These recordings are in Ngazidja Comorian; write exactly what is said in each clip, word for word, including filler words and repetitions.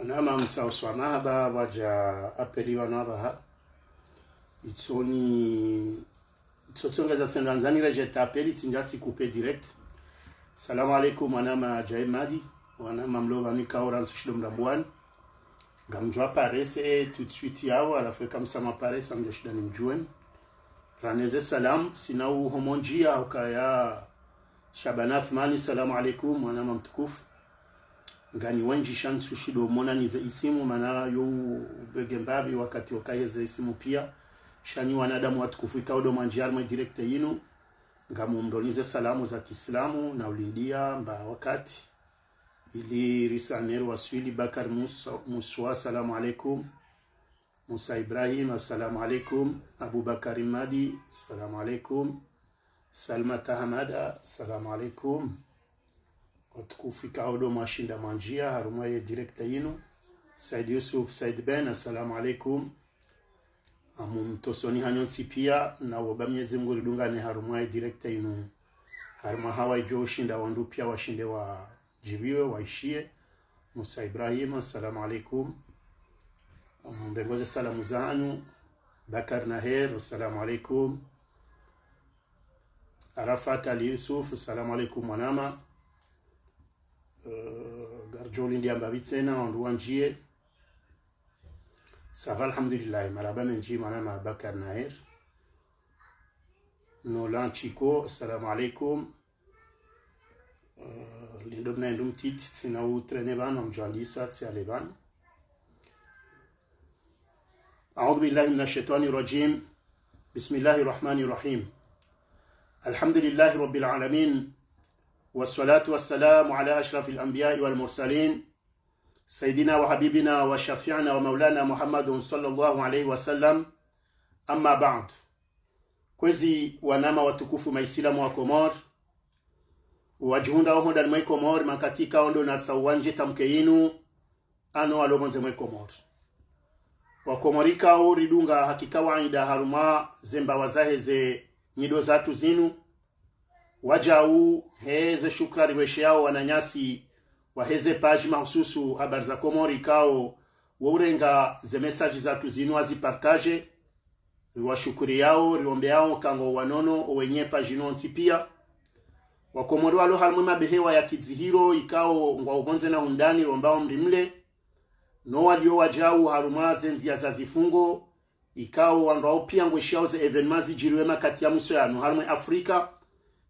Wanama mtsauswa mahaba, wadja apeli wanu apvaha. Itsoni, itsotsongeza tsendo andzani redjeta apeli, tsindja tsi couper direct. Salamu alaikum, wanama Djaimadi, wanama mlo pvanu ikao rantsu shindo mrambuwani. Ngamdjo aparece tout de suite yawo, halafu eka msa mwaparece, ngamdjo shinda nimdjuweni. Raneze salamu, sina uho mondjia, ukaya Shabana Athmani, salamu alaikum, wanama mtukufu. Ngani wendji sha ntsu shindo mona nize isimu, mana yo ubege mbapvi wakati okaya ze isimu pia. Sha nyi wanadamu watukufu ikao ndo mwandjia harumwa direct yinu. Ngamumdonize salamu za kiislamu na ulindia mba wakati. Ili risane riwaswili Bakar Musa, Muswa, salamu alaikum. Musa Ibrahim, assalamu alaikum. Abubakar Madi, assalamu alaikum. Salma Tahamada, assalamu alaikum. Watukufu ikao ndo mwashinda mwandjia harumwa ye direct yinu. Said Yusuf, Said Ben, assalamu alaikum. Ngamumtosoni hanyu ntsi pia, na womba Mnyezi Mngu ridungane harumwa ye direct yinu. Harumwa hawa idjo ushinda wandru pia washinde wadjibiwe, waishiye. Musa Ibrahim, assalamu alaikum. Mrengoze salamu zanyu. Bakar Naher, assalamu alaikum. Arafat Ali Yusuf, assalamu alaikum, wanama. Eh, ngaridjo ulindia mbapvi tsena, wandru wandjie. Ça va, alhamdulillah, marahaba mendji, mwanama Bakar Naher. Nolan Chiko, assalamu alaikum. Eh, lindo mna indru mtiti, tsina utrene pvanu, ngamdjo andisa, tsi ale pvanu. أعوذ بالله من الشيطان الرجيم. بسم الله الرحمن الرحيم. الحمد لله رب العالمين. والصلاة والسلام على أشرف الأنبياء والمرسلين. سيدنا وحبيبنا وشفيعنا ومولانا محمد صلى الله عليه وسلم. أما بعد. Kwezi wanama watukufu maisilamu wa Komori, wadjihundra oho ndani mwe Komori, makati ikao ndo natsa uwandje tamke yinu, ano walo pvondze mwe Komori. Wakomori ikao ridunga hakika waida harumwa ze mbawa zaheze nyindo zatru zinu, wadjau heze shukra riwesheyao wananyasi waheze page mahususu Habari za Komori ikao wo urenga ze message zatru zinu wazipartage, riwashukuriyao, riwombeyao kango wanono owenye page inu wontsi pia. Wakomori walo harumwa mabehewa ya kidzihiro ikao ngwao pvondze na hondani, rombao mrimle. No walio wadjau harumwa ze ndzia za zifungo, ikao wandru wao pia ngweshiao ze événement zidjiriwe makati ya mwiso yanu harumwa Afrika.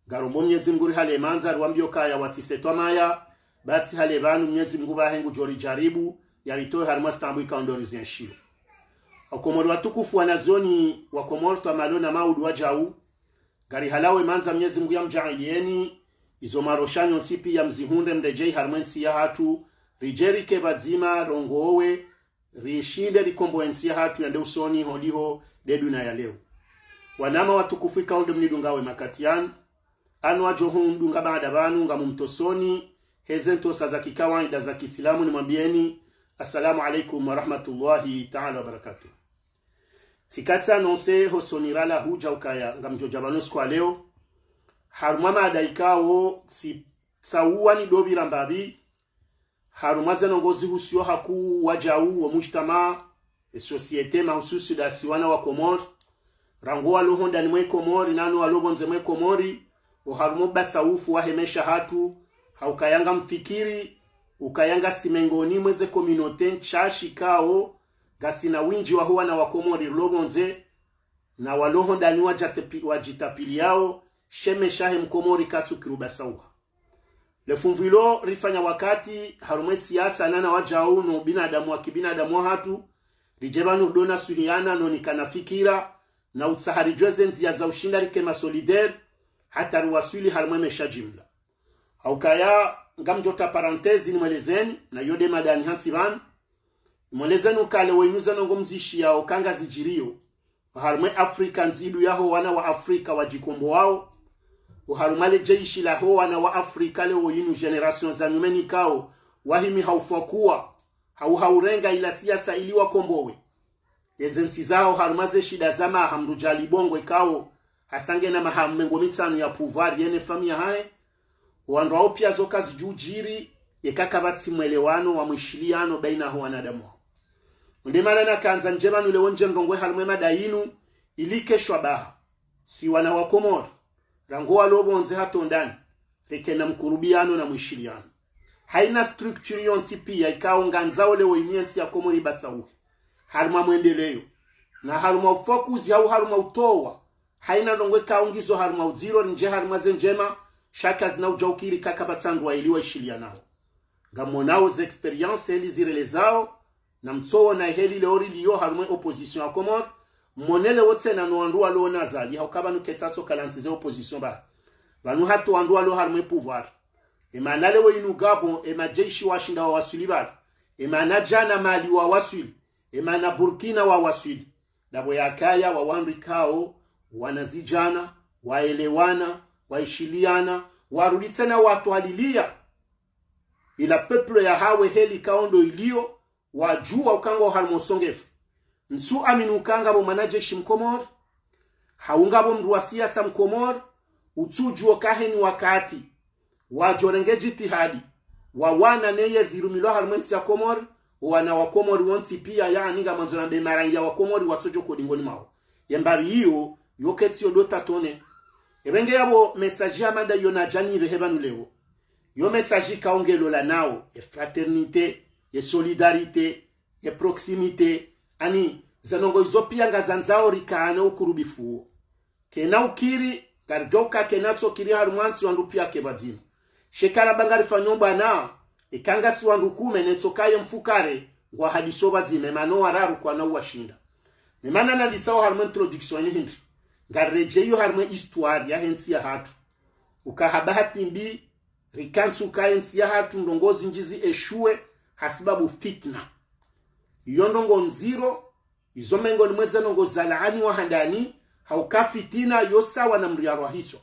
Ngarombo Mnyezi Mngu rihale mandza, riwambio kaya watsise twamaya, ba tsi hale pvanu Mnyezi Mngu pvahe ngudjo ridjaribu, yaritowe harumwa ze taabu ikao ndo rizienshio. Wakomori watukufu wanazioni, Wakomori twamalo na maudu wadjau, ngarihalawe mandza Mnyezi Mngu yamdjaalieni izo mwarosha nyontsi pia mzihundre mredjei harumwa entsi yahatru, ridjerike pvadzima rongowe, rishinde rikombowe entsi yahatru yende usoni holiho de duna ya leo. Wanama watukufu ikao ndo mnidungao ye makati yanu, ano wadjo hundunga baada pvanu ngamumtosoni heze ntosa za kikawaida za kiislamu nimwambieni, assalamu alaikum warahmatullahi taala wabarakatuh. Tsikatsi anonse hosoni rala hudja ukaya ngamdjo dja pvanu siku wa leo, harumwa mada ikao tsitsauwa nidopvira mbapvi, harumwa ze ndrongoo zihusio hakuu wadjau wo mujtamaa, e société mahususu dasi wana wa Komori, rangu walo hondani mwe Komori, nanu walo pvondze mwe Komori, oharumwa ubasaufu wahe mesha hatru, haukaya ngamfikiri, ukaya ngasi mengoni mweze communauté ntsashi ikao, ngasina windji waho wana wa Komori rilo pvondze, na walo hondani wadjatepi-, wadjitapiliyao, she mesha he mkomori katsu kirubasauha. Le funvu ilo rifanya wakati, harumwa e siasa nana wadjau no binadamu wa kibinadamu wahatru, ridje pvanu ridona suhiana no nikana fikira, na utsaha ridjuwe ze ndzia za ushinda rike ma solidaire, hata riwaswili harumwa e mesha jimla. Haukaya, ngamdjo tra parenthèse nimwelezeni, na yo de mada nihantsi pvanu. Nimwelezeni ukaya leo inu ze ndrongoo mzishiyao kanga zidjiriyo. Oharumwa e Afrika ndzidu yaho wana wa Afrika wadjikombowao. Oharumwa le jeshi laho wana wa Afrika leo inu génération za nyumeni ikao, wahimi haufwa kuwa, hau haurenga ila siasa ili wakombowe eze ntsi zaho harumwa ze shida za maha mndru dja Ali Bongo ikao, hasa ngena maha mengo mitsanu ya pouvoir yene famiyi yahahe. Owandru wao pia zo kazidjudjiri, eka kapvatsi mwelewano wa mwishiliano baina ho wanadamu wao. Nde mana nakandza ndje pvanu leo ndje ndrongoo harumwa emada yinu, ili ike shwabaha. Si wana wa Komori, rangu walo pvondze hata ndani, rikena mkurubiano na mwishiliano. Haina structure yontsi pia ikao ngandzao leo yinu yentsi ya Komori ibasauhe harumwa mwendeleyo, na harumwa ufokuzi hau harumwa utowa haina ndrongoo ikao ngizo harumwa udziro rindje harumwa ze ndjema, sha kazina udja ukiri eka kapvatsi wandru waili waishilianao. Ngamonao ze expérience heli zirelezao, na mtsoona heli leo riliyo harumwa e opposition ya Komori, monele wo tsena no wandru walo na Azali, hauka pvanu ketsi tso kalantsi ze opposition pvanu. Pvanu hata wandru walo harumwa e pouvoir. Emana leo yinu Gabon, emadjeshi washinda wawaswili pvala. Emana djana Mali wawaswili. Emana Burkina wawaswili. Ndapvo yakaya wo wandru ikao, wanazidjana, waelewana, waishiliana, warudi tsena watwalilia ila peuple yahawo heli ikao ndo iliyo, wadjuwa uka ngwao harumwa usongefu. Ntsu amini uka ngapvo mwanajeshi Mkomori, hau ngapvo mndru wa siasa Mkomori, utsudjuwa uka heni wakati wadjo renge djitihadi, wawane ne yezi rumilwa harumwa entsi ya Komori, wana wa Komori wontsi pia, yaani ngamwandzo nambe maraiya wa Komori watsodjo ko dingoni mwawo. Ye mbapvi iyo, yo ketsi yo ndo tatone. Epvenge yapvo message ya mada yo nadja nipvehe pvanu leo, yo message ikao nge lolanao, ye fraternité, ye solidarité, ye proximité, yaani, ze ndrongoo izo pia ngazandzao rikaane ukurubifu uwo. Kena ukiri, ngaridjo uka kena tso kiri harumwa ntsi wandru pia ke pvadzima. Sha eka ramba ngarifanyo bwana, eka ngasi wandru kume ne tso kaye mfukare, ngwahadisho pvadzima, emana wo wararu kwana uwashinda. Ne mana nadisao harumwa introduction ini hindri, ngariredjeyo harumwa histoire yahe ntsi yahatru. Uka ha bahati mbi, rikantsi uka entsi yahatru ndrongoo zindji zi échoué, hasibabu fitna. Iyo ndrongoo ndziro, izo mengoni mwa ze ndrongoo zalaaniwa handani, hauka fitina yo sawa na mriaro wa hitswa.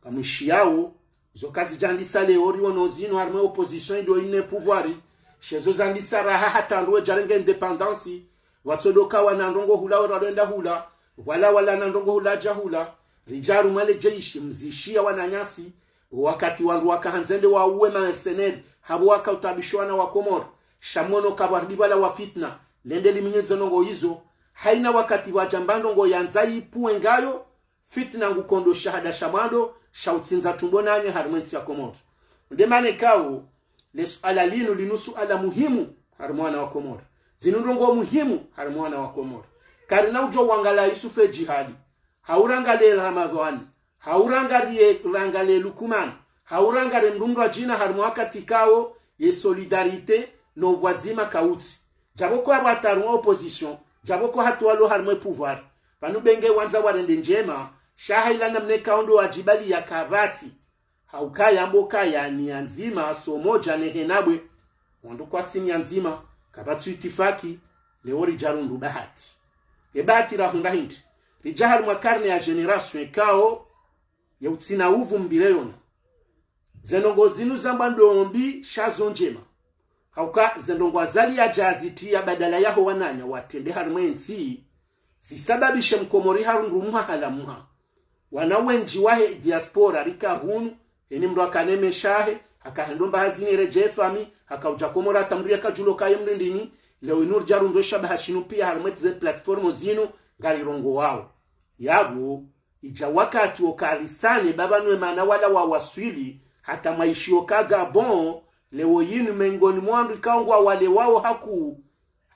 Kamwishiyao, izo kazidjandisa leo riono zinu harumwa e opposition ndo ine pouvoir, sha ezo zandisa raha hata ndru wedjarenge indépendance, watsodoka wana ndrongoo hula weralwenda hula, wala wala na ndrongoo hula dja hula, ridja harumwa le jeshi mzishiya wananyasi, wakati wandru waka handza wende wauwe ma mercenaires, hapvo waka utaabisho wana wa Komori, sha mwono kapvwa ridi pvala wa fitna, lende liminye ze ndrongoo izo, haina wakati wadja mba ndrongoo yandza ipvuwe ngayo, fitna ngukondo shahada sha mwando, sha utsindza tumbo nanye harumwa entsi ya Komori. Nde mana ikao, le suala linu linu suala muhimu harumwa wana wa Komori. Zinu ndrongoo muhimu harumwa wana wa Komori. Karina udjo wangalia Yusufe Jihadi, hau rangalie Ramadhwani, hau rangalie, rangalie Lukumani, hau rangalie mndru mndru adjina harumwa wakati ikao, ye solidarité, no pvwadzima kautsi. Djapvo ko apvo hata harumwa opposition, djapvo ko hata walo harumwa e pouvoir. Pvanu pvenge wandza warende ndjema, sha ha ila namna ikao ndo wadjibaliya kapvatsi. Hauka yambo kaya niya ndzima, so modja ne henabwe. Wandru kwatsi niya ndzima, kapvatsi itifaki, leo ridja rundu bahati. E bahati rahundra hindri, ridja harumwa karne ya génération ikao, ye utsina uvu mbire yono. Ze ndrongoo zinu zambwa ndo mbi sha zo ndjema. Hauka ze ndrongoo Azali yadja azitriya badala yaho wananya watrende harumwa entsi, zisababishe Mkomori harundru mwaha la mwaha. Wana wendji wahe diaspora rika hunu, eni mndru akane meshahe, haka hendo mba hazini redje fami, haka udja Komori hata mndru yaka djulo kaye mndru ndrini, leo inu ridja rundru e shabaha shinu pia harumwa ze plateforme zinu, ngarirongowao. Yapvo, idja wakati wo karisane pvapvanu emana wala wawaswili, hata mwaishiyo ka Gabon, leo yinu mengoni mwa wandru ikao ngwawalewao hakuu,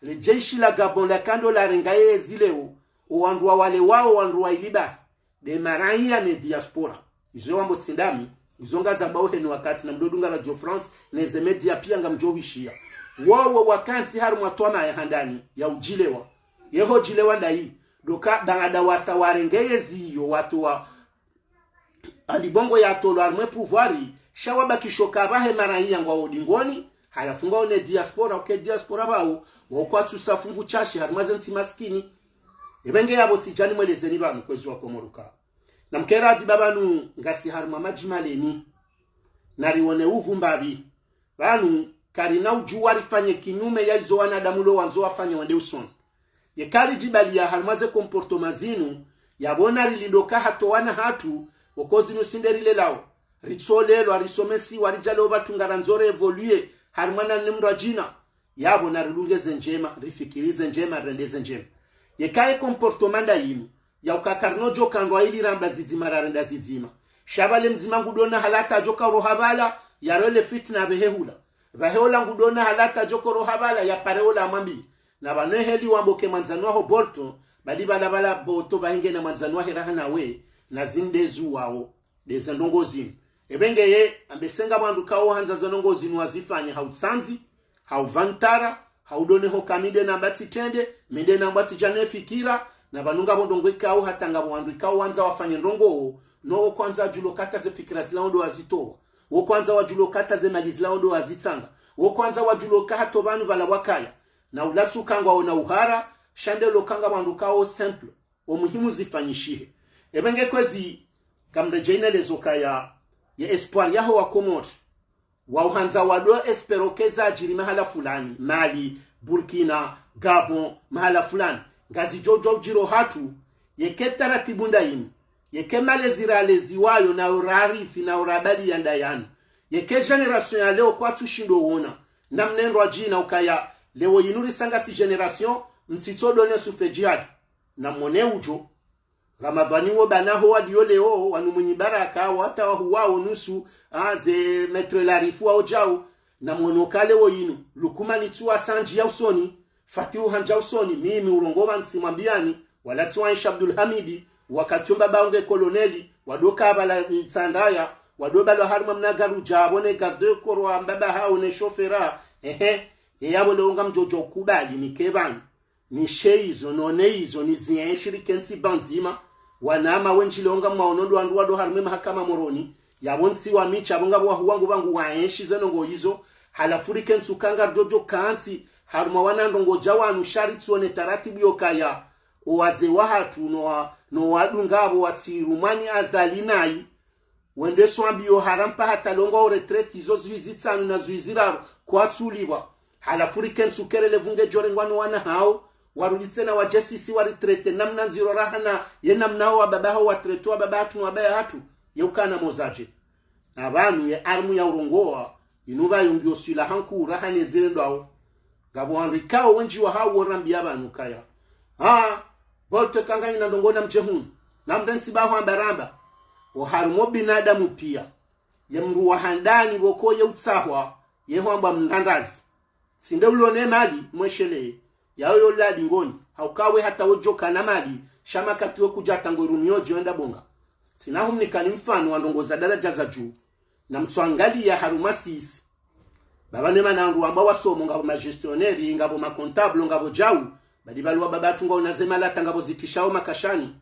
le jeshi la Gabon laka ndo larenga yezi leo, o wandru wawalewao wandru waili bahi, nde maraiya ne diaspora. Izo wambo tsi ndami, izo ngazambao heni wakati na mdodunga Radio France, ne ze média pia ngamdjo wishiya. Wowo wakantsi harumwa twamaya handani, ya udjilewa. Yeho djilewa ndayi, ndo ka baada wasa warenge yezi iyo watowa Ali Bongo yatolwa harumwa e pouvoir, sha wabakisho ka pvahe maraiya ngwao dingoni, halafu ngwao ne diaspora, uke diaspora pvao, wao kwatsu sa funvu shashi harumwa ze ntsi maskini. Epvenge yapvo tsidja nimwelezeni pvanu kwezi wa Komori uka, namkere adi pvapvanu ngasi harumwa madji maleni, narione uvu mbapvi. Pvanu, karina udjuwa rifanye kinyume ya izo wanadamu lo wandzo wafanye wende usoni. Yeka ridjibaliya harumwa ze comportement zinu, yapvo narilindo ka hata wana hatru, pvoko zinu si nde rilelao. Ritsolelwa, risomesiwa, ridja leo pvatru ngarandzo ri évoluer, harimwa na ne mndru adjina. Yapvo narilunge ze ndjema, rifikiri ze ndjema, rirende ze ndjema. Yeka ye comportement nda yinu, ya uka karino djoka ndrwa ili ramba zidzima rarenda zidzima. Sha pvale mdzima ngudjo ona hali hata djoka uroha pvala, yarole fitna pvehe hula. Pvahe ola ngudjo ona hali hata djoka uroha pvala, yapare ola amwambiye. Na pvanu eheli wamboke mwandzani waho Bolto, badi pvala pvala Bolto pvahe ngena mwandzani wahe raha nawe, na zinde zuwawo. Ndeze ndrongo zinu. Epvenge ye, ambe senga wandru kawo handza ze ndrongo zinu wazifanye ha utsandzi, ha uvantara, ha udjo ona ho ka mi nde namba tsitrende, mi nde namba tsidja ne fikira, na pvanu ngapvo ndrongo ikao hata ngapvo wandru ikao wandza wafanye ndrongo wo, no wo kwandza wadjulo kata ze fikira zila wo ndo wazitowa. Wo kwandza wadjulo kata ze mali zila wo ndo wazitsanga. Wo kwandza wadjulo ka hata pvanu pvala wakaya. Na ulatsu kangwa ona uhara, sha nde lo kanga wandru kawo simple. Wo muhimu zifanyishihe. Epvenge kwezi, kamredjei nelezo kaya, ye espoir yaho wa Komori. Wa uhandza wadjo espérer ke zadjiri mahala fulani, Mali, Burkina, Gabon, mahala fulani. Ngazidjo djo udjiri hatru, yeke taratibu nda yinu, yeke malezi raleziwayo na urarithi na urabali ya nda yanu. Yeke génération ya leo kwatsu shindo wona, na mna ndro adjina ukaya, leo yinu risa ngasi génération, mtsitso djo ona sufe djihadi. Na mwone udjo, Ramadhani wo banaho waliyo leo, wanu mwinyi baraka, wata wahuwawo nusu, ah, ze maître larifu wawo djau, na mwono kale wo yinu, Lukumani tsu wasandji ya usoni, Fatihu handja usoni, mimi urongowa ntsi mwambiyani, wala tsi wa Aisha Abdul Hamidi, wakati wo mbaba unge koloneli, wado ka pvala Mitsandaya, wado balwa harimwa mna garu djapvo ne garde corps wa mbaba hawo ne shofera, ehe, ye yapvo leo ngamdjo djo kubali, nike pvanu. Nishe izo, none izo, nizienshi rike ntsi pvadzima. Wanama wendji leo ngamwaono ndo wandru wado harimwa mahakama Moroni. Yapvo ntsi wa micha, yapvo ngapvo wahu wangu pvangu waenshi ze ndrongo izo. Halafu rike ntsi uka ngaridjo djo kantsi, harumwa wana ndrongo dja wanu sha ritsione taratibu yo kaya. O wazee wahatru, no wa, no wadunga apvo watsi rumwani Azali nayi. Wende swambiyo harampa hata longwa o retraite izo zuizi tsanu na zuizi raru kwatsulipvwa. Halafu rike ntsu kerele pvunge djorengwa no wana hawo, warudi tsena wadje sisi wa retraite namna ndziro raha na ye namna wo wababa hawo wa traité wababa hatru no wabaya hatru, ye ukana mozadje. Na pvanu ye armu ya urongowa, inu pvayo ngiyo swila hankuu raha ne zirendwawo. Ngapvo wandru ikao wendji wahawo worambiya pvanu kaya. Ha, Bolto kanganyina ndrongo na mdje hunu. Na mdre ntsi pvaho amba ramba. Oharumwa o binadamu piya. Ye mndru wa handani pvoko ye utsahwa, ye hwambwa mndandazi. Tsi nde ulo ne mali, mwesheleye. Yayo yo ladi ngoni, hauka we hata wodjoka na mali, sha makati we kudja tango irumiyo djo enda bonga. Tsina humnikani mfano wa ndrongo za daradja za dju. Na mtsuangaliya harumwa sisi. Baba ne mana wandru wamba wasomo ngapvo ma gestionnaire, ngapvo ma comptable, ngapvo djau. Badi pvaliwa baba tunga unaze malata ngapvo zitishao makashani.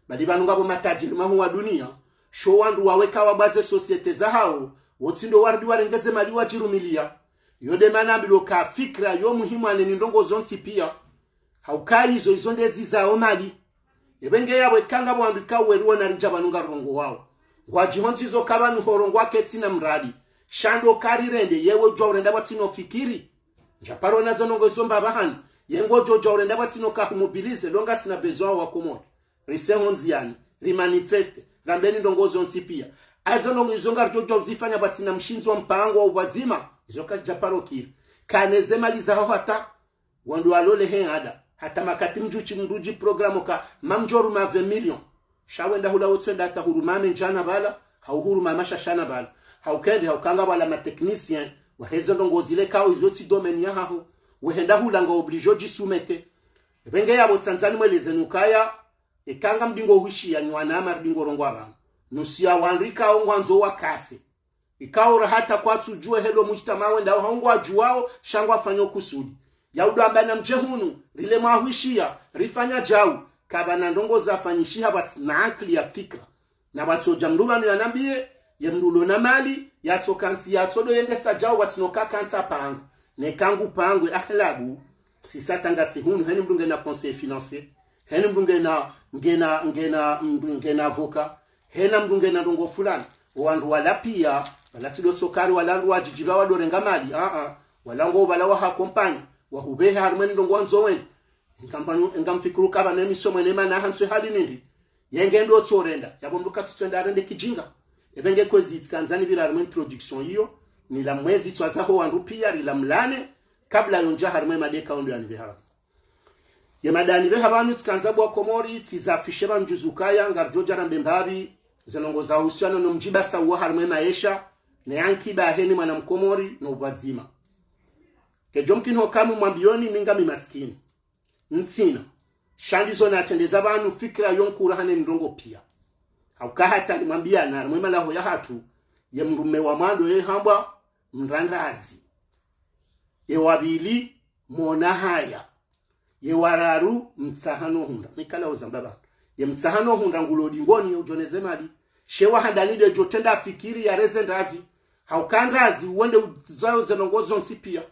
Badi pvanu ngapvo matajiri mahuu wa duniya. Sho wandru waweka wabwaze société zahawo, wotsi ndo warudi warengeze mali wadjirumiliya. Yo nde mana mbilo ka fikira yo muhimu ane ni ndrongo zontsi piya. Hauka izo, izo nde zizao mali. Epvenge yapvo eka ngapvo wandru ikao weriwo naridja pvanu ngarongowawo. Ngwadjihondzizo ka pvanu horongowa ketsi na mradi. Sha ndo karirende, yewe udjuwa urenda pvwatsina ufikiri. Ndjaparo na zo ndrongo izo mbapvahanu. Ye ngodjo udjuwa urenda pvwatsina uka humobilize, lo ngasina besoin wa Komori. Rise hondziyani, rimanifeste, rambeni ndrongo zontsi piya. Azo ndrongo izo ngaridjo udjuwa uzifanya pvwatsina mshindzi wa mpango wa upvwadzima, izo kazidjaparo kiri. Kane ze mali zaho hata, wandru walole he ada. Hata makati mdjutsi mdrudji programme ka mamdjo ruma vingt millions. Sha wenda hula wotsi wenda hata huruma mendjana pvala, hau huruma mashashana pvala. Hauka ende hauka nga pvala ma technicien, wahe ze ndrongo zile kao izo tsi domaine yahaho. Wehenda hula nga obligé odjisoumettre. Epvenge yapvo tsandzani mweleze nukaya, eka ngamdingo hwishiya nyi wanama ridingo rongowa pvanu. Nusu ya wandru ikao ngwandzo wakase. Ikao ra hata kwatsudjuwa helo mujtamaa wendao hau ngwadjuwao, sha ngwafanyo kusudi. Ya udo amba na mdje hunu, rile mwahwishiya, rifanya djau, kapvana ndrongo zafanyishiha pvatsina ankili ya fikira. Na pvatsodja mndru pvanu yanambiye, ye mndru ulo na mali, yatso kantsi yatso do yendesa djau pvatsina uka kantsi apangwe. Neka ngu pangwe ahlabu, sisi hata ngasi hunu, heni mndru ngena conseil financier, heni mndru ngena, ngena, ngena, mndru ngena avocat, hena mndru ngena ndrongo fulani. O wandru wala piya, wala tsi do tsokari, wala wandru wadjidjiba wado renga mali, a-a, wala ngo pvala waha compagnie, wahubehe harumwa ni ndrongo wandzo wende. Ngamba nu, ngamfikiri ka pvana misomo ne mana hantswe hali nindri. Ye nge ndo tsorenda, yapvo mndru katsutso enda arende kijinga. Ebe nge kwezi tsikandza nipvire harumwa introduction iyo, nila mwezi tswazaho wandru pia rila mlane, kabla yondja harumwa emada ikao ndo yanipveha pvanu. Ye mada yanipveha pvanu tsikandza bo wa Komori, tsizafishe pvanu djuzi ukaya, ngaridjo dja rambe mbapvi, ze ndrongoo zahusiana no mdjipvasa uwo harumwa emaesha, ne ankiba yaheni mwana mkomori, no upvwadzima. Kedjo mkini ho kamu mwambiyoni, mi ngami maskini. Ntsina. Sha ndizo natrendeza pvanu fikira yo nkuu rahana ni ndrongoo pia. Hauka hata rimwambiyana, harumwa emalaho yahatru, ye mdrume wa mwando ye hambwa mrandrazi. Ye wa pvili, mona haya. Ye wa raru, mtsaha no hundra. Mikala uzamba pvanu. Ye mtsaha no hundra ngulo dingoni, ye udjoneze mali. She wa handani ndedjo trenda fikiri yareze ndrazi. Hauka ndrazi, uwende uzayo ze ndrongoo zontsi pia.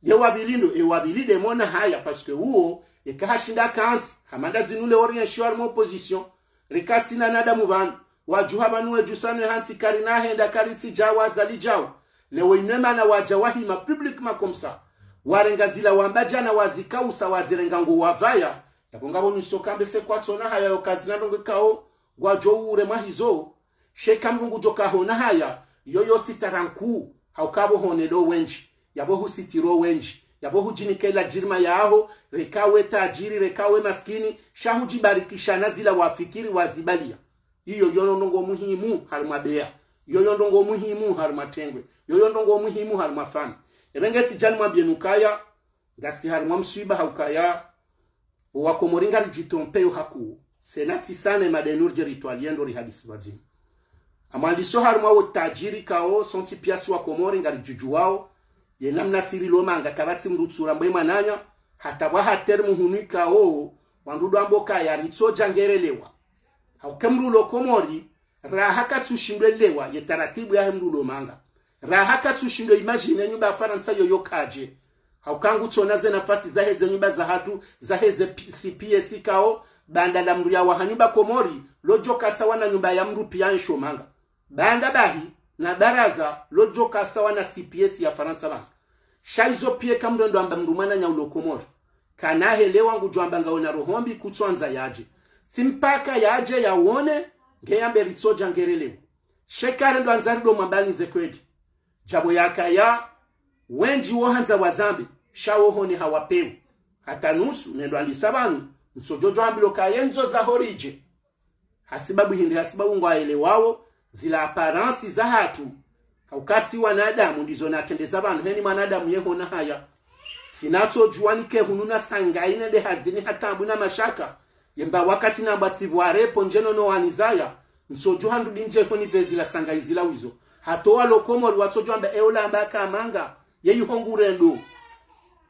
Ye wa pvili ndo, ye wa pvili nde mona haya, parce que uwo, yeka hashinda kantsi, hama nda zinu leo rienshio harumwa opposition, rika sina nadamu pvanu, wadjuha pvanu wedjusano hantsi karina henda karitsi djawa zali djawa. Leo inu emana wadja wahima public makomsa. Warenga zila wamba djana wazikausa wazirenga ngo wapvaya. Yapvo ngapvo miso kambe se kwatsona haya yo kazina ndrongoo ikao, ngwadjo ure mwa hizo. She ka mdru ngudjo kahona haya, yoyo sitara nkuu, hauka pvo hone ndo wendji, yapvo husitiro wendji, yapvo hudjinika ela djirima yaho, reka we tajiri, reka we maskini, sha hudjibarikisha na zila wafikiri wazibaliya. Iyo yo ndrongoo muhimu harumwa beya, iyo yo ndrongoo muhimu harumwa tengwe, iyo yo ndrongoo muhimu harumwa fami. Ebe nge tsidja nimwambiye nukaya, ngasi harumwa mswiba haukaya, wa Komori ngaridjitrompeyo hakuu. Sena tsisane mada inu ridje ritwaliye ndo rihadisi pvadzima. Amwandiso harumwa wo tajiri kao, sontsi pia si wa Komori ngaridjudjuwao, ye namna siri lo manga kapvatsi mdru tsu rambwa ye mwananya, hata pvwa ha terme hunu ikao, wandru ndo wamba kaya ritsodja ngerelewa. Hauka mdru lo Komori, raha katsushindwa elewa ye taratibu yahe mdru lo manga. Raha katsushindwa imagine nyumba ya Farantsa yoyo kadje. Hauka ngutsona ze nafasi zaheze nyumba zahatru, zaheze P-, C P S kao, banda la mdru yawaha nyumba Komori, lodjoka sawa na nyumba ya mdru pia nsho manga. Banda bahi, na baraza, lodjoka sawa na C P S ya Farantsa pvanu. Sha izo pia ka mdru ndo amba mdru mwananya ulo Komori. Kana helewa ngudjo amba ngawe na roho mbi kutswandza yadje. Tsi mpaka yadje yawone, nge yambe ritsodja ngerelewa. She kare ndo andza rido mwambani ze kweli. Djapvo yakaya, wendji wo handza wazambe, sha wo hone hawapewu. Hata nusu, nendo andisa pvanu, ntsodjo djo ambilo kaye ndzo za horidje. Hasibabu hindri, hasibabu ngwaelewao, zila apparence zahatru. Hauka si wanadamu ndizo natrendeza pvanu, heni mwanadamu ye hona haya. Tsina tsodjuwa nike hunu na sangayi nende hazini ha tabu na mashaka. Yemba wakati namba tsipvware pvo ndjeno no wanizaya. Ntsodjuha ndrudi ndje honi pve zila sangayi zila wizo. Hata walo Komori watsodjuwa mba eyo lamba kamanga. Ye iho ngurendo.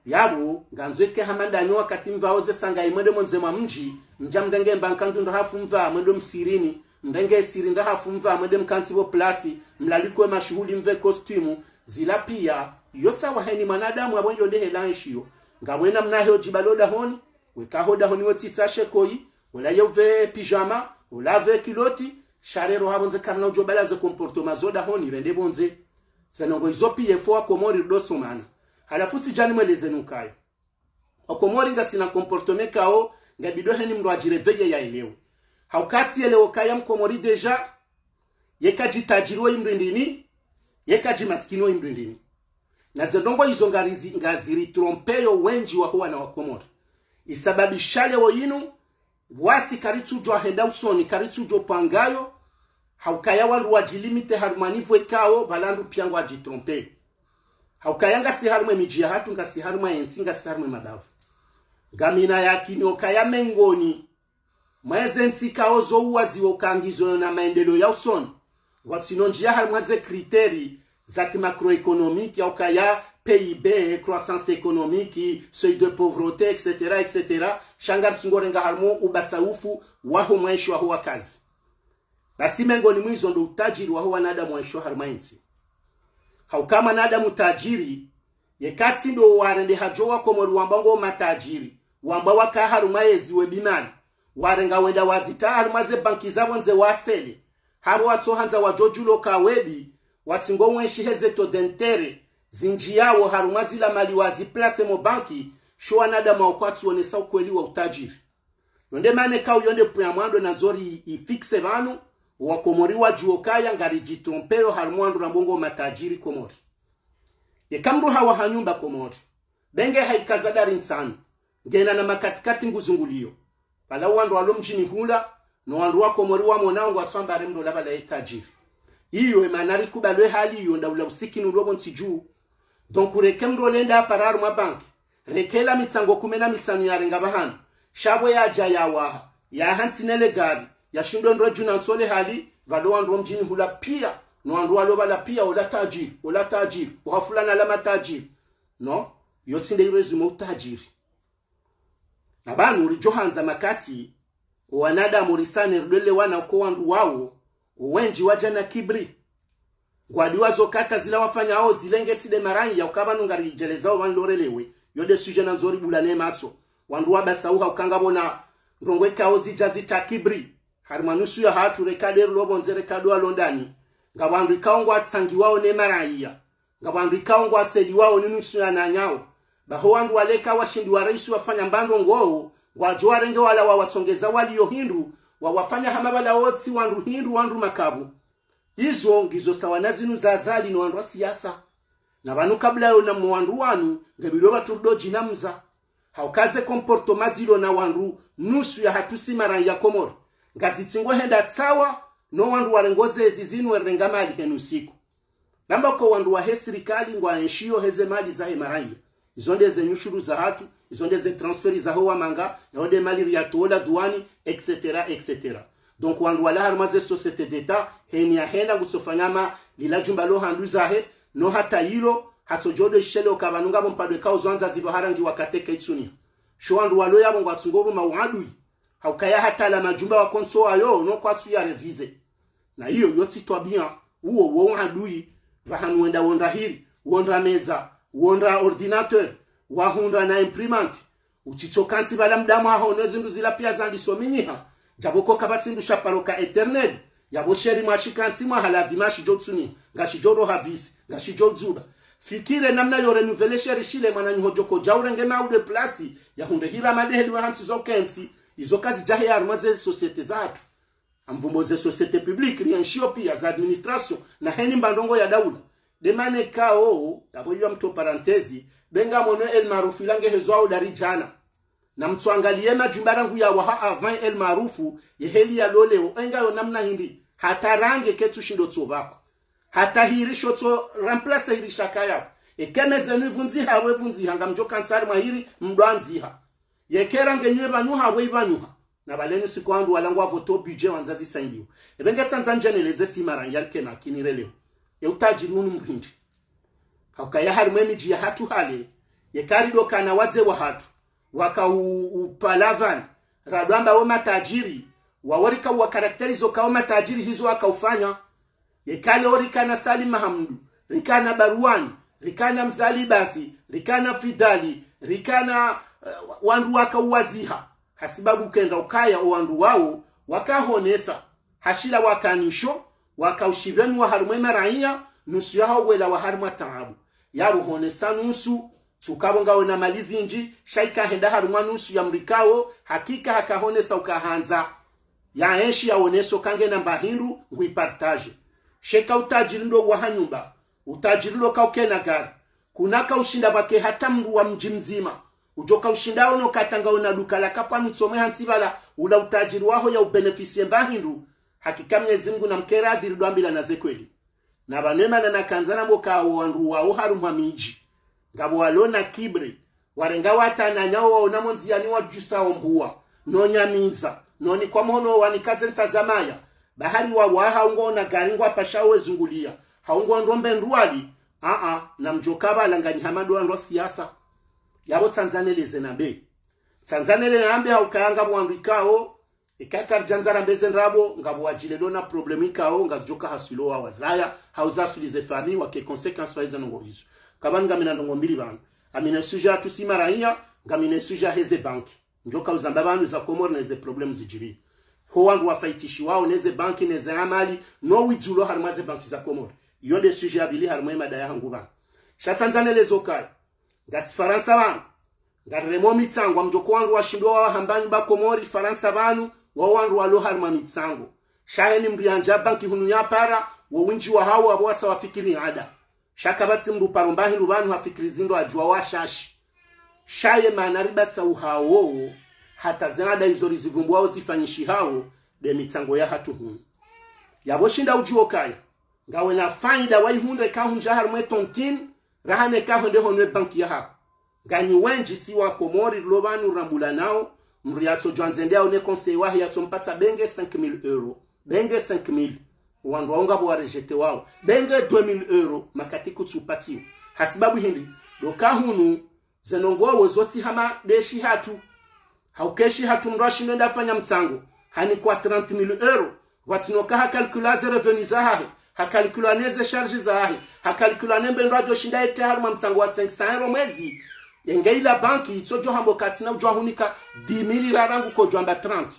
Yapvo, ngandzo ike hama ndanyo wakati mvao ze sangayi mwende mondze mwa mdji, mdja mrenge mba nkandu ndrahafu mva mwende msirini, mrenge siri ndrahafu mva mwende mkantsi pvo plasi, mlalikwe mashuhuli mve kostimu, zila pia, yo sawa heni mwanadamu apvo yo nde hela enshiyo. Ngawena mnahe odjibalo dahoni, weka ho dahoni we tsitsa shekoyi, wela ye uve pijama, wela ve kiloti, sha rero hapvo ndze karina udjo bala ze comportement zo dahoni, rende pvondze. Ze ndrongoo izo pia ifo wa Komori rido somana. Halafu tsidja nimweleze nukaya. Wa Komori ngasina comportement kao, ngabidi heni mdru adji réveiller yaelewe. Hauka tsi yelewo kaya mkomori déjà, ye kadji tajiri wo imdru ndrini, ye kadji maskini wo imdru ndrini. Na ze ndrongoo izo ngarizi-, ngaziritrompeyo wendji waho wana wa Komori. Isababisha leo inu, wasi karitsudjwa henda usoni, karitsudjwa pvangayo, haukaya wandru wadjilimite harumwa niveau ikao, pvala wandru pia ngwadjitrompeyo. Haukaya ngasi harumwa emidji yahatru, ngasi harumwa entsi, ngasi harumwa emabavu. Ngamina yakini okaya mengoni mwa eze ntsi ikao zo uwaziwa uka ngizo na maendeleo ya usoni, watsino ndjia harumwa ze critères za ki macroéconomique, ya ukaya P I B, croissance économique, seuil de pauvreté, et cetera, et cetera. Sha ngarisingorenga harumwa ubasaufu waho mwaisho waho wakazi. Basi mengoni mwa izo ndo utajiri waho wanadamu waisho harumwa entsi. Hauka mwanadamu tajiri, ye katsi ndo warende hadjo wa Komori wamba ngo matajiri, wamba waka harumwa ezi webi mali, warenga wenda wazitra harumwa ze banki zapvo ndze wasele, hapvo watsohandza wadjo djulo ka webi, watsingo wenshi heze taux d'intérêt zindjiyawo harumwa zila mali waziplace mo banki, sho wanadamu wao kwatsuonesa ukweli wa utajiri. Yo nde mana ikao yo nde point ya mwando nandzo ri-, ifixe pvanu, Wakomori wadjuwe ukaya ngaridjitrompeyo harumwa wandru rambao ngo matajiri Komori. Yeka mndru hawaha nyumba Komori, be nge haikaza dari ntsanu, ngena na makatikati nguzunguliyo. Pvala wandru walo mdjini hula, no wandru wa Komori wamonao ngwatsuamba re mndru ola pvala ye tajiri. Iyo emana rikubali ye hali iyo, ndaula usikini ulo pvo ntsi dju. Donc reke mndru ola ende apare harumwa banki, reke la mitsango kume na mitsanu yarenga pvahanu, sha pvo yadja yawaha, yaha ntsi nele gari, yashindwa ndro dju na ntsi ole hali, pvalo wandru wa mdjini hula piya, no wandru walo pvala piya, ola tajiri, ola tajiri, oha fulani ala matajiri. Non, yo tsi nde irezimo utajiri. Na pvanu ridjo handza makati, owanadamu risane ridwelewane uka owandru wawo, owendji wadja na kibri. Ngwadiwazo ukaya zila wafanyao zile nge tsi nde maraiya, uka pvanu ngaridjelezao pvanu lorelewe, yo nde sujet nandzo ribulane matso. Wandru wabasauha uka ngapvo na ndrongoo ikao zidja zitra kibri. Harimwa nusu yahatru reka nde rilo pvondze reka ndo walo ndani, ngapvo wandru ikao ngwatsangiwao ne maraiya. Ngapvo wandru ikao ngwasaidiwao ni nusu ya wananyao. Baho wandru wale ka washindi wa raisi wafanya mbandrongoo, ngwadjo warenge wala wawatsongeza waliyo hindru, wawafanya hama pvala wotsi wandru hindru, wandru makabu. Izo ngizo sawa na zinu za Azali no wandru wa siasa. Na pvanu kabla yo na mo wandru wanu, ngebidi pvatsu ridjo djinamza. Hauka ze comportement zilo na wandru nusu yahatru si maraiya Komori, ngazitsi ngohenda sawa no wandru warengo zezi zinu werenga mali henu siku. Ramba uka wandru wahe sirikali ngwaenshiyo heze mali zahe maraiya. Izo nde ze nyushuru zahatru, izo nde ze transfert zaho wamanga, yaho nde mali riyatowa duwani, et cetera, et cetera. Donc wandru wala harumwa ze société d'État, heni yahenda ngutsofanya ma lila djumba lo handru zahe, no hata ilo, hatsodjo ndo ishele uka pvanu ngapvo mpadwe kao zandza zilo harangi wakati ka itsuniha. Sho wandru walo yapvo ngwatsungo pvuma uadui. Haukaya hata la madjumba wakontso wayo, no kwatsu ya réviser. Na iyo yo tsi twabiya, uwo wo uadui, pvahanu wenda wonda hiri, wonda meza, wonda ordinateur, wahundra na imprimante. Utsitso kantsi pvala mdamu haho no zindru zila piya zandiso minyiha, djapvo ko kapvatsi ndru sha paro ka éternel, yapvo sheri mwashikantsi mwahala pvi mashidjo tsuniha, ngashidjo roha visi, ngashidjo dzuba. Fikire namna yo renouveler sheri shile mwananyaho djo kodja urenge ma ou de place, yahundre hira madeheli wa hantsi zo kentsi, izo kazidjahe harumwa ze société zahatru. Amvumbo ze société publique, rienshiyo piya za administration, na heni mbandrongoo ya daula. Nde mana ikao, yapvo iyo mtro parenthèse, be ngamono El Maarouf ila ngehezwao dari djana. Na mtsuangaliye madjumba rangu yawaha avant El Maarouf, ye heli yalo leo, engayo namna hindri, hata range ketsu shindo tso pvako. Hata hiri shotso remplacer hiri shaka yapvo. Eke meza inu ivundziha, we vundziha, ngamdjo kantsi harimwa hiri, mdwandziha. Yeke range nyu epvanyuha, we ipvanyuha. Na pvale nusu ko wandru wala ngwavoto budget wandza zisaidiwa. Epve nge tsandza ndjeneleze si maraiya rike na kini releo. Ye utajiri unu mhindri. Haukaya harimwa emidji yahatru hale, yeka ridjo kana wazee wahatru, waka u, upvala pvanu, radwamba wo matajiri, wawo rika uwa caractériser uka wo matajiri hizo waka ufanya. Yeka leo rikana Salim Mahamudu, rikana Baruani, rikana Mze Ali Bazi, rikana Fidali, rikana, eh, wandru waka uwaziha. Hasibabu kenda ukaya owandru wawo, waka honesa. Hashila waka nisho, waka ushipvenua harumwa emaraiya, nusu yaho wela wa harumwa taabu. Yapvo honesa nusu, tsi uka pvo ngawe na mali zindji, sha ika henda harumwa nusu ya mrikawo, hakika haka honesa uka handza. Yaenshi yaonese uka ngena mba hindru, ngwi partager. Sha eka utajiri ndo uwaha nyumba, utajiri ndo uka ukena gari, kuna ka ushinda pvwake hata mndru wa mdji mdzima, udjo ka ushinda ono katanga una duka la kapvanu tsomwe hantsi pvala, ula utajiri waho ya ubénéficier mba hindru, hakika Mnyezi Mngu na mkera adhiri dwambila na ze kweli. Na pvanu emana nakandza nambe uka wo wandru wawo harumwa midji, ngapvo walo na kibri, warenga watananya waona mo ndziyani wadjusa ombuwa, no nyamidza, no nikwa mhono wanika ze ntsa za maya, bahari wawaha ungo na gari ngwapasha wezunguliya, ha ungo ndrombe ndrwali, aa, na mdjo ka pvala nganyi hama ndo wandru wa siasa. Yapvo tsandza neleze nambe. Tsandza nele nambe haukaya ngapvo wandru ikao, eka karidjandza rambe ze ndrabo, ngapvo wadjilelo na problème ikao, ngazidjo ka haswili owa wazaya, hau zaswili ze famille, wake conséquence wa izo ndrongoo hizo. Kapvanu ngamina ndrongoo mbili pvanu. Ngamina sujet yahatru si maraiya, ngamina sujet yaheze banki. Ndjo ka uzamba pvanu za Komori neze problème zidjiri. Ho wandru wafaitishiwao neze banki, neze amali, no widzulo harumwa ze banki za Komori. Iyo nde sujet ya pvili harumwa emada yahangu pvanu. Sha tsandza neleze ukaya, ngasi Farantsa pvanu, ngariremo mitsango, amdjo ko wandru washindwa wawahambanyi ba Komori, Farantsa pvanu, wawo wandru walo harumwa mitsango. Sha heni mdru yandja banki hunu yapara, wo wendji wahawo apvo wasa wafikiri ada. Sha kapvatsi mdru paro mba hindru pvanu hafikiri zindru adjuwa washashi. Sha ye mana ripvasa uhawo, hata ze ada izo rizivumbuwao zifanyishihawo, nde mitsango yahatru hunu. Yapvo shinda udjuwe ukaya, ngawe na faida wayihundre kahundja harumwa ye tontine, raha neka hwende honwe banki yahaho. Nganyi wendji si wa Komori rilo pvanu rambula nao, mdru yatsodjwandze nde yaone conseil wahe yatsompatsa benge cinq mille euros. Benge cinq mille. Wandru wao ngapvo wa rejeté wao. Benge deux mille euros, makati kutsupatsiwa. Hasibabu hindri, ndo ka hunu, ze ndrongoo zo tsi hama nde shihatru. Hauka shihatru mdru ashindo enda afanya mtsango, hanikwa trente mille euros. Pvatsina uka ha calcula ze revenu zahahe, ha calcula ne ze charge zahahe, ha calcula ne mbe ndrwadjo shinda yete harumwa mtsango wa cinq cents euros mwezi. Yenge ila banki, itsodjo hamba katsina udjo hunika dix mille ra rangu kodjo amba trente.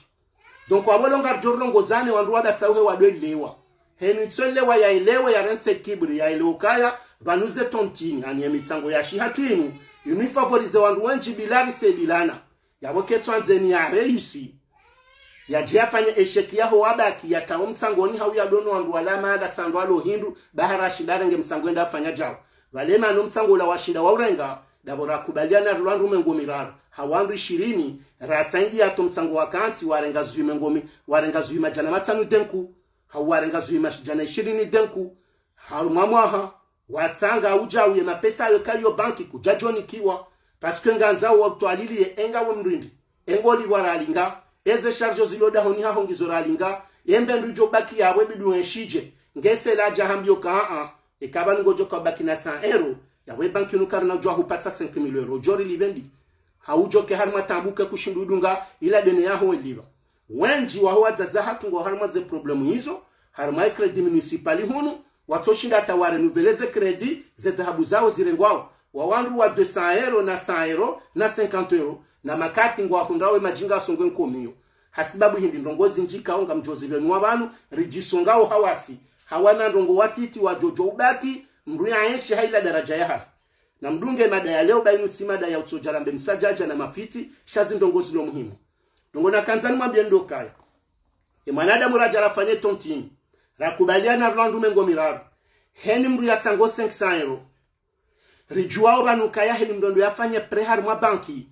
Donc, apvo lo ngaridjo rilongozane wandru wapvasa uhe wandru welewa. Heni tso lewa yaelewe yarantsi kibri yaelewe ukaya, pvanu ze tontine, ani ye mitsango ya shihatru inu, inu ifavorisé wandru wendji bila risaidilana. Yapvo ketsu andzeni ya réussi. Yadje yafanye échec yaho wabaki, yatawo mtsangoni hau yadono wandru wala mada tsandwa lo hindru, bahara ashinda arenge mtsango enda afanya djao. Pvale mana o mtsango ula washinda waurenga, ndapvo rakubaliana rilo wandru mengo miraru, ha wandru ishirini, rasaidiya to mtsango wakantsi warenga zwi mengo mi, warenga zwi madjana matsanu d'un coup, hau warenga zwi madjana ishirini d'un coup, harumwa mwaha, watsanga udjau ye mapesa ayo kayo banki kudjadjonikiwa, parce que ngandzao watwaliliye enga we mdru hindri, engo lipvwa ralinga, eze charge zilo dahoni haho ngizo ralinga, ye mbe ndru djo baki yapvo bidi wenshidje, ngese ladja hambiyo ka a, eka pvanu ngodjo ka baki na cent euros, yapvo ye banki inu karina udjo hupatsa cinq mille euros, djo rilipve ndi. Haudjo ke harumwa taabu ke kushinda udunga, ila dene yaho welipva. Wendji waho wadzadze hatru ngo harumwa ze problème izo, harumwa ye crédit municipal hunu, watsoshinda hata wa renouveler ze crédit, ze dhahabu zawo zirengwao. Wa wandru wa deux cents euros na cent euros na cinquante euros, na makati ngwahundrao ye madjinga asongwe nkomiyo. Hasibabu hindri ndrongoo zindji kao ngamdjo zipvenua pvanu, ridjisongao hawasi. Hawana ndrongoo watiti wadjodjo ubaki, mdru yaenshi ha ila daradja yahahe. Na mdunge mada ya leo ba inu tsi mada ya utsodja rambe msadjadja na mafiti, sha zi ndrongoo zilo muhimu. Ndrongoo nakandza nimwambiye ndo kaya. Ye mwanadamu radja rafanye tontine. Rakubaliana rilo wandru mengo miraru. Heni mdru yatsango cinq cents euros. Ridjuwao pvanu kaya heni mdru ndo yafanye prêt harumwa banki.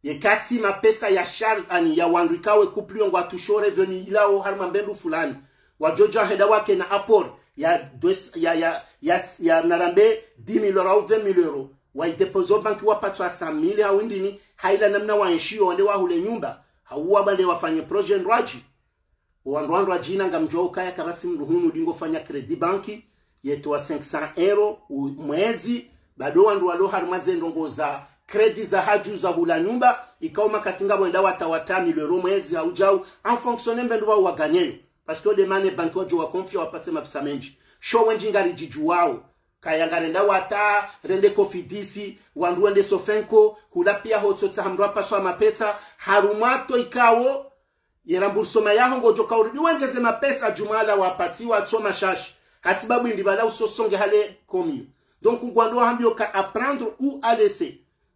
Ye katsi mapesa ya charge ani ya wandru ikao we couple yo ngwatsusho revenu ilao harumwa mbe ndru fulani. Wadjodja henda wake na apport ya deux, ya, ya, ya, ya narambe dix mille euros au vingt mille euros. Waidéposé o banki wapatswa cent mille hau ndini, ha ila namna waenshiyo wende wahule nyumba. Hau wabande wafanye projet ndrwadji. Wandru wandru wadjina ngamdjuwao ukaya kapvatsi mdru hunu dingo fanya crédit banki, yetowa cinq cents euros u-, mwezi, bado wandru walo harumwa ze ndrongoo za crédit za hadju za hula nyumba, ikao makati ngapvo wenda wata wata mille euros mwezi hau djau, en fonction ne mbe ndru pvao waganyeyo. Parce que o nde mana ye banki wadjo wa confier wapatse mapesa mendji. Sho wendji ngaridjidjuwao, kaya ngarenda wata, rende Cofidis, wandru wende Sofinco, hula piya ho tsotsaha mdru apaswa mapesa, harumwa to ikao, ye remboursement yaho ngodjo ka urudi wendjeze mapesa djumla wapatsiwa tso mashashi. Hasibabu hindri pvala usosonge hale komiyo. Donc ngwandro wahambiyo ka à prendre ou à laisser.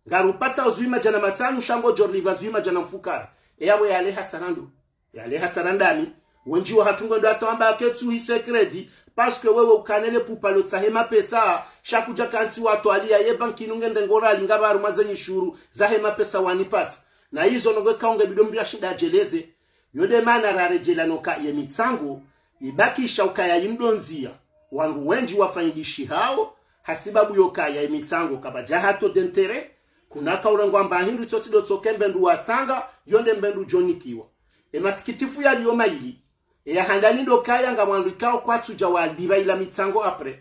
Ngarupatsa uzwi madjana matsanu sha ngodjo ripva uzwi madjana mfukare. Eyapvo yale hasara ndo. Yale hasara ndani. Wendji wahatru ngwendo hata wamba ketsu hise crédit. Parce que wewe ukana le pupa lo tsahe mapesa. Sha kudja kantsi watwaliya ye banki inu ngende ngora linga pvaru mwaze nyishuru. Zahe mapesa wanipatsa. Na izo nongo eka unge bido mdru yashinda yadjeleze. Yo nde mana raredjela noka ye mitsango, ibakisha ukaya yimdondzia, wandru wendji wafaidishihao, hasibabu yokaya ye mitsango kapvadja ha taux d'intérêt, kuna kaurengwa mba hindru tsotsi ndo tsoke mbe ndru watsanga, yo nde mbe ndru djonikiwa. E masikitifu yaliyo mayili, e ya handani ndo kaya ngamwandru ikao kwatsudja walipva ila mitsango après.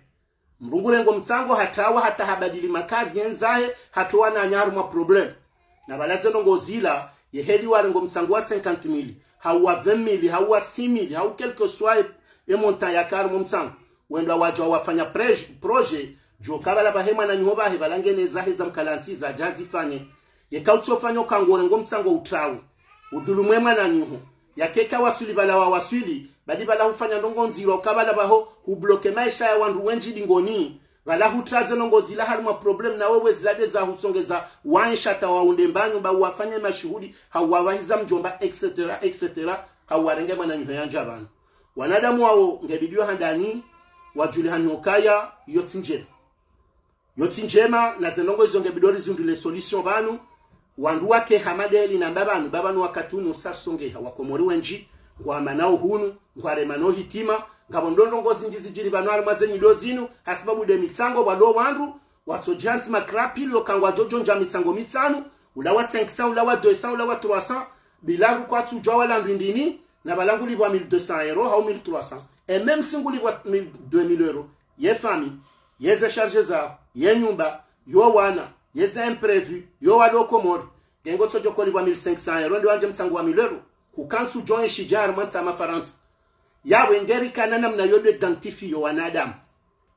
Mdru ngurengo mtsango hatawa hata habadili makazi yendzahe, hatowa wananyaru mwa problème. Na pvala ze ndrongoo zila, ye heli warengo mtsango wa cinquante mille, hau wa vingt mille, hau wa six mille, hau quel que soit e, e montant yaka harumwa mtsango. Wendo wadja wafanya prej-, projet, djo ka pvala pvahe mwananyaho pvahe pvala ngena zahe za mkalansi zadja zifanye. Yeka utsofanya uka ngorengo mtsango utrawe. Udhulumu e mwananyaho. Yeka eka waswili pvala wawaswili, badi pvala hufanya ndrongoo ndziro uka pvala pvaho hubloke maesha ya wandru wendji dingoni. Pvala hutra ze ndrongoo zila harumwa problème na wewe zila nde za hutsongeza waensha hata waunde mbanyu ba wafanye mashuhuli, hau wapvahiza mdjomba, et cetera, et cetera, hau warenge mwananyaho yandja pvanu. Wanadamu wao ngebidi yo handani, wadjulihane ukaya, yo tsi ndjema. Yo tsi ndjema, na ze ndrongoo izo ngebidi rizundule solution pvanu, wandru wake hama ndeli namba pvanu, ba pvanu wakati unu sa risongeha, wakomori wendji, ngwamanao hunu, ngwaremanao hitima, ngapvo ndo ndrongoo zindji zidjiri pvanu harimwa ze nyido zinu, hasibabu nde mitsango pvalo wandru, watsodjihantsi makrapili, yo kangwadjo djondja mitsango mitsanu, ula wa cinq cents, ula wa deux cents, ula wa trois cents, bila rukwatsu djwa wala ndrindrini, na pvala ngulipvwa mille deux cents euros, hau mille trois cents. Et même si ngulipvwa mille, deux mille euros, ye famille, ye ze charges zaho, ye nyumba, yo wana, ye ze imprévus, yo walo Komori. Nge ngotsodjo kolipvwa mille cinq cents euros, nde wandje mtsango wa mille euros. Kukantsu djo enshi dja harimwa ntsi ya Mafarantsa. Yawe ngerikana namna yo nde identifier yo wanadamu.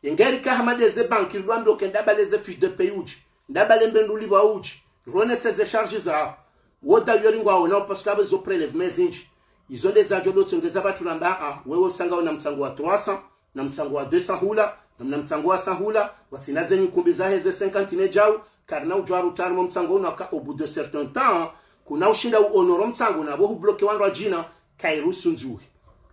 Ngerika hama nde ze banki, lwambe uke ndapvale ze fiche de paie udji, ndapvale mbe ndulipvwa udji, ronese ze charges zaho. Wo d'ailleurs ngwaonao parce que apvo zo prélèvements zindji. Izo nde zadjo ndo tsongeza pvatsu lamba, ah, wewe usanga una mtsango wa trois cents, na mtsango wa deux cents hula, na mna mtsango wa cent hula, watsina ze nyikumbi zahe ze cinquante ne djau, karina udjwa rutari mo mtsango unu aka au bout de certain temps, kuna ushinda u honorer mtsango na pvo hu bloquer wandru wadjina, kairuhusu ndzuhi.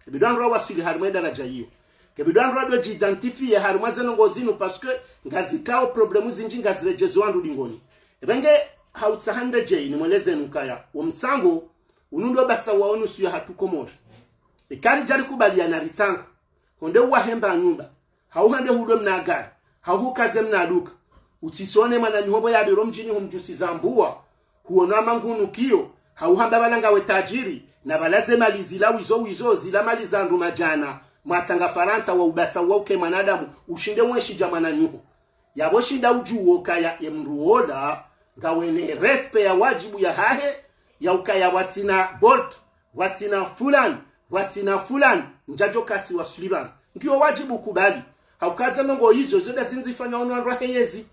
Ngebidi wandru wawaswili harimwa ye daraja iyo. Ngebidi wandru wadjo dji identifier harimwa ze ndrongoo zinu parce que ngazitao problèmes zindji ngaziredjezo wandru dingoni. Ebe nge hautsaha ndedjeyi nimweleze nu ukaya, wo mtsango, unu ndo ubasa wa wo nusu ya hatru Komori. Eka ridja rikubaliana ritsanga, honde uwahe mba nyumba, hau hende hulwe mna gari, hau hukaze mna duka. Utsitsone mwananyaho pvo yapviro mdjini humdjusiza mbuwa, huono hama ngunukiyo, hau hamba pvala ngawe tajiri, na pvala ze mali zila wizo wizo, zila mali za ndru madjana, mwatsanga Farantsa wa ubasa wa uke mwanadamu, ushinde wenshi dja mwananyaho. Yapvo shinda udjuwo ukaya ye mndru wola, ngawena respect ya wadjibu yahahe, ya ukaya pvwatsina Bolt, pvwatsina fulani, pvwatsina fulani, ndjadjo katsi waswili pvanu. Ngiyo wadjibu kubali. Hauka ze ndrongoo izo, zo nda zindzi fanywa ono wandru wahe yezi.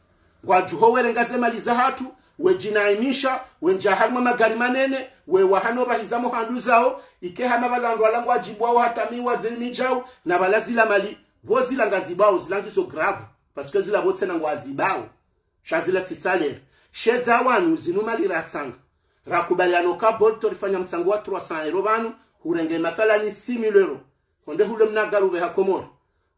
Ngwadjuho werenga ze mali za hatru, wedjinaimisha, wendja harimwa magari manene, we wahano pvahiza mo handru zawo, ike hama pvala wandru wala ngwadjibwao hata mi waziri midjau, na pvala zila mali, pvo zila ngazibwao, zila ngizo grave, parce que zila pvo tsena ngwazibwao. Sha zila tsi salaire. She za wanu zinu mali ratsanga. Rakubaliana uka Bolt rifanya mtsango wa trois cents euros pvanu, hurenge mathalani six mille euros. Honde hulwe mna gari upveha Komori.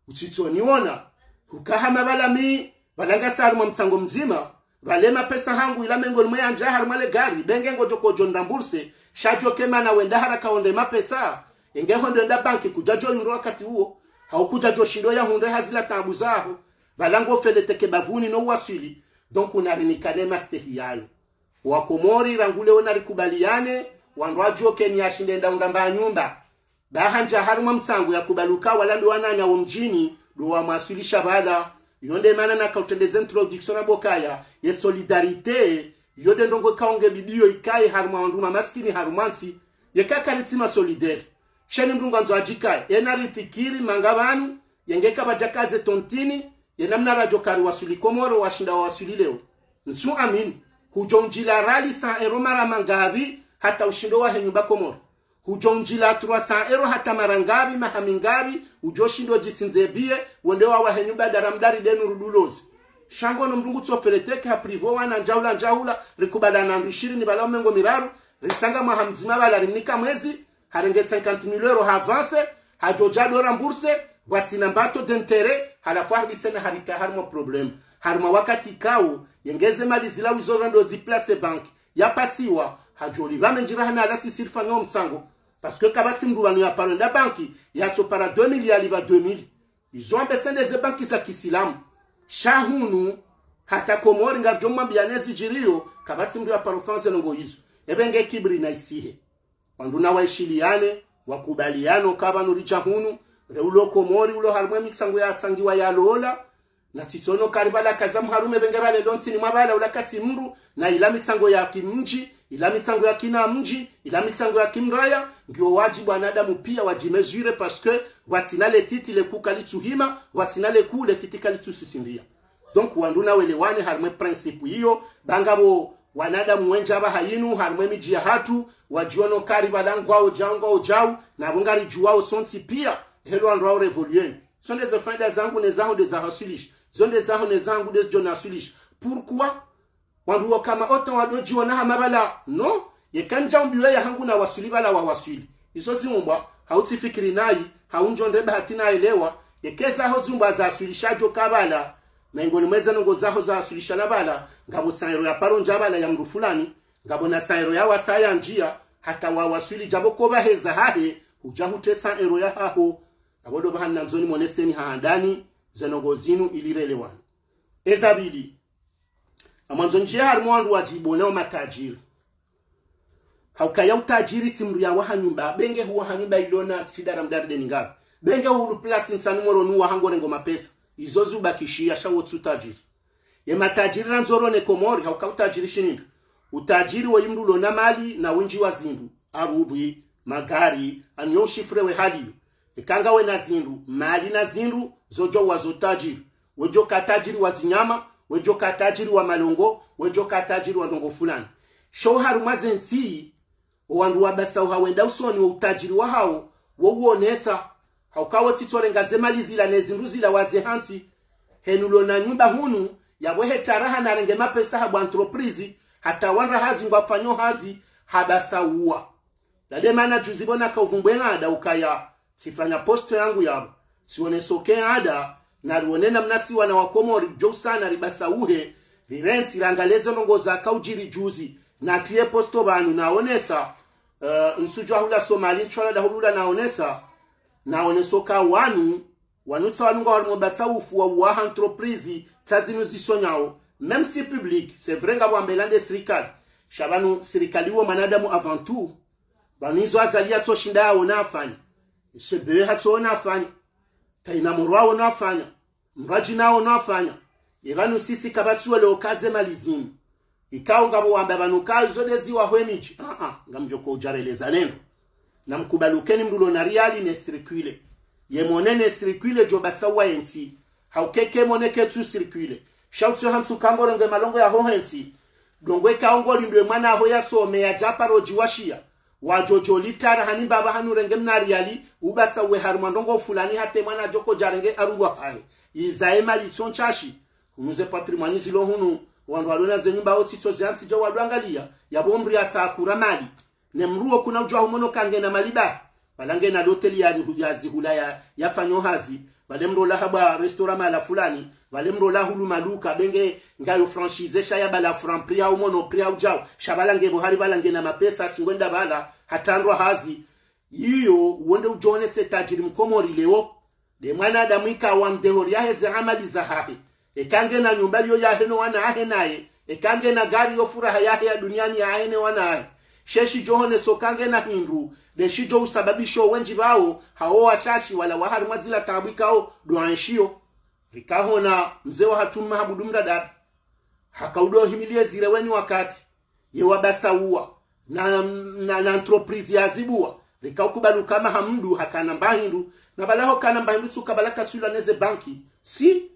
Utsitsoniona, huka hama pvala mi, pvala ngasi harimwa mtsango mdzima, pvale mapesa hangu ila mengo nimwe yandja harimwa le gari, be nge ngodjo kodjo nirembourser, sha djo ke mana wenda haraka honde mapesa, enge honde wenda banki kudjadjo yundro wakati uwo, hau kudjadjo shindo yahundre ha zila taabu zaho, pvala ngo feleteke bavuni no uwaswili, donc unarinikane mastehi yayo. Wakomori rangu leo narikubaliane, wandru wadjuwe ke ni yashinde nda unda mba nyumba. Ba handja harimwa mtsango yakubali uka wala ndo wananya wo mdjini, ndo wamwaswilisha pvala. Iyo nde mana naka utrendeze introduction namba ukaya, ye solidarité, iyo nde ndrongoo ikao ngebidi yo ikaye harimwa wandru mamaskini harimwa ntsi, yeka karitsi ma solidaire. Sheni mndru ngwandzo adjikaye, ena rifikiri manga pvanu, yenge kapvadjaka ze tontine, ye namna radjo kari waswili Komoro washinda wawaswili leo. Ntsu amini, hudjo ndjila rali cent euros mara mangapvi hata ushindo wahe nyumba Komoro. Hudjo ndjila trois cents euros hata mara ngapvi, maha mingapvi, udjo shindo djitsindze biye, wende wawahe nyumba dara mdari denu rudulozi. Sha ngo no mndru ngutso feleteke ha privé wana ndjaula ndjaula, rikubaliana ndru ishirini pvala mengo miraru, ritsanga mwaha mdzima pvala rimnika mwezi, harenge cinquante mille euros ha avance, hadjo dja ndo rembourser, pvwatsina mba taux d'intérêt, halafu harudi tsena harita harimwa problème. Harimwa wakati ikao, yenge ze mali zila wizo rando zi placer banki, yapatsiwa, hadjo lipva mendji pvahana ala sisi rifanya wo mtsango. Parce que kapvatsi mndru pvanu yaparo enda banki, yatso para deux mille yalipva deux mille. Izo wambe sende ze banki za kisilamu. Sha hunu, hata Komori ngaridjo mwambia ne zidjiriyo, kapvatsi mndru yaparo fanya ze ndrongoo izo. Ebe nge kibri na isihe. Wandru na waishiliane, wakubaliane uka pvanu ridja hunu, re ulo Komori ulo harimwa ye mitsango yatsangiwa yalola, na tsitsono kari pvala kaza mharume be nge pvale lo ntsini mwa pvala ula katsi mndru, na ila mitsango ya kimdji, ila mitsango ya kina mdji, ila mitsango ya kimraya, ngiyo wadjibu wanadamu pia wadji mesurer parce que pvwatsina le titi le kuu kalitsuhima, pvwatsina le kuu le titi kalitsusisindia. Donc, wandru na welewane harimwa ye principe iyo, ba ngapvo wanadamu wendji apvaha yinu, harimwa ye midji ya hatru, wadjiono kari pvala ngwao djau, ngwao djau, na pvo ngaridjuwao sontsi pia, helo wandru wao révoluer. Zo nde ze faida zangu ne zaho nde za haswilisha. Zo nde zaho ne zangu nde zidjo na haswilisha. Pourquoi? Wandru wo kama autant wado djiona hama pvala, non? Yeka ndja umbiwe ya hangu na waswili pvala wawaswili. Izo ziumbwa, hau tsi fikiri nayi, Hau ndjo nde bahati naelewa, yeka zaho zumba zaswilisha djo ka pvala, na ingoni mwa eze ndrongoo zaho zaswilisha na pvala, ngapvo cent euros ya paro ndja pvala ya mndru fulani, ngapvo na cent euros ya wasaya ndjia, hata wawaswili djapvo ko pvahe zahahe, hudja hutre cent euros yahaho. Apvo ndo pvahanu nandzo nimoneseni ha handani, ze ndrongoo zinu ili relewane. Eza pvili, ngamwandzo ndjie harimwa wandru wadjibonao matajiri. Haukaya utajiri tsi mndru ya waha nyumba, be nge huwaha nyumba ilo na tsi dara mdari deni ngapvi. Be nge hulu plasi ntsanu moro nuwaha ngo rengo mapesa. Izo zubakishiya sha wo tsi utajiri. Ye matajiri randzo rone Komori, hauka utajiri shini ndru. Utajiri woyi mndru ulo na mali na wendji wa zindru. Arudhi, magari, anyo ushifre we hali yo. Eka ngawe na zindru, mali na zindru, zo djo wa zo tajiri. Wedjo ka tajiri wa zinyama, wedjo ka tajiri wa malongo, wedjo ka tajiri wa ndrongoo fulani. Sho harumwa ze ntsi, owandru wabasauha wenda usoni wo utajiri wahawo, wo uonesa, hauka wo tsi tso renga ze mali zila ne zindru zila waze hantsi, henu lo na nyumba hunu, yapvo he taraha na renge mapesa habwa entreprise, hata wandra hazi ngwafanyo hazi, habasauwa. Nda nde mana juzi pvo naka uvumbwe ngada ukaya, tsifanya posto yangu yapvo. Tsioneso ke ngada, na rione namna si wana wa Komori, djo usana ribasauhe, rirentsi rangalie ze ndrongoo zaka udjiri juzi. Natriye posto pvanu naonesa, eh, ntsudjua hula Somali, ntswala dahulula naonesa, naoneso ka wanu, wanu tsa wanu ngwa warimwa basaufu wa uwaha entreprise, tsa zinu zisonyao, même si public, c'est vrai ngapvo ambela nde sirikali. Sha pvanu sirikali wo mwanadamu avant tout. Pvanu izo Azali yatso shinda yaona afanya. Ese bewe hatso ona afanya. Taina moro aona afanya. Mradji na aona afanya. Ye pvanu sisi kapvatsi wele uka ze mali zinu. Ikao ngapvo wamba pvanu ka izo nde ziwaho emidji. Ah, ah, ngamdjo ko udjareleza neno. Na mkubali ukeni mndru lo na riali ne sirikile. Ye mone ne sirikile djo basauwa ye ntsi. Hauka eke mone ketsu sirikile. Sha utso hantsu ka ngo renge malongo yaho he ntsi. Ndrongoo eka ngo lindwe mwana aho yasome yadja paro djiwashiya. Wadjo djo litara hani mbapvi hanu renge mna riali, ubasauwe harumwa ndrongoo fulani hata mwana djo ko djarenge arulwa hahe. Iza ye mali tso ntsashi. Hunu ze patrimoine zilo hunu, wandru walo na ze nyumba wo tsi tso ze hantsi dja wadwangalia, yapvo mndru yasakura mali. Ne mndru wo kuna udjua humono ka ngena mali bahi. Pvala ngena loteli ya, ya zihula ya, yafanyo hazi. Pvale mndru ola habwa restaurant mahala fulani. Pvale mndru ola hulu maduka. Be nge ngayo franchise sha ya pvala Franprix hau Monoprix hau djau. Sha pvala nge pvo hari pvala ngena mapesa tsi ngwenda pvala. Hata ndrwa hazi. Iyo, wo nde udjo onese tajiri mkomori leo. Nde mwanadamu ika wa mdehori yahe ze amali zahahe. Eka ngena nyumba yo yahe no wana ahe naye. Eka ngena gari yo furaha yahe ya duniani yahe ne wana ahe. She shidjo honeso ka ngena hindru. Nde shidjo usababisho wendji pvao, hao washashi wala wa harimwa zila taabu ikao, ndo waenshio. Rikahona mze wahatru Mahamudu Mradabi. Haka udo himiliye zire weni wakati. Ye wabasauwa. Na, na, na entreprise yazibuwa. Rika ukubali uka Mahamudu hakana mbahindru. Na pvala ho kana mbahindru tsuka pvala katsulwa neze banki. Si,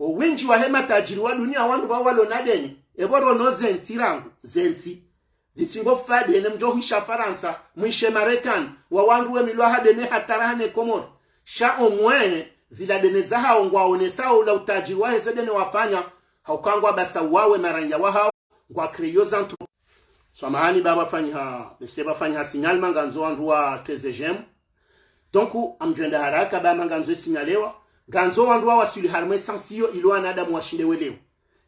owendji wahe matajiri wa dunia wandru pvao walo na deni. Epvo rono ze ntsi rangu. Ze ntsi. Zitsingo fade ne mdjo hwisha Farantsa, mwishe Marekani, wa wandru we milwa ha deni hata raha ne Komori. Sha omwe, zila deni zahao ngwaonesao ula utajiri wahe ze deni wafanya, hauka ngwabasauwa we maranya wahao, ngwa créer ze entreprise. Swamahani ba pvafanyiha, bese pvafanyiha signal ma ngandzo wandru wa treize j'aime. Donc, ngamdjo enda haraka ba ma ngandzo signalewa, ngandzo wandru wawaswili harimwa essence iyo ili wanadamu washinde welewe.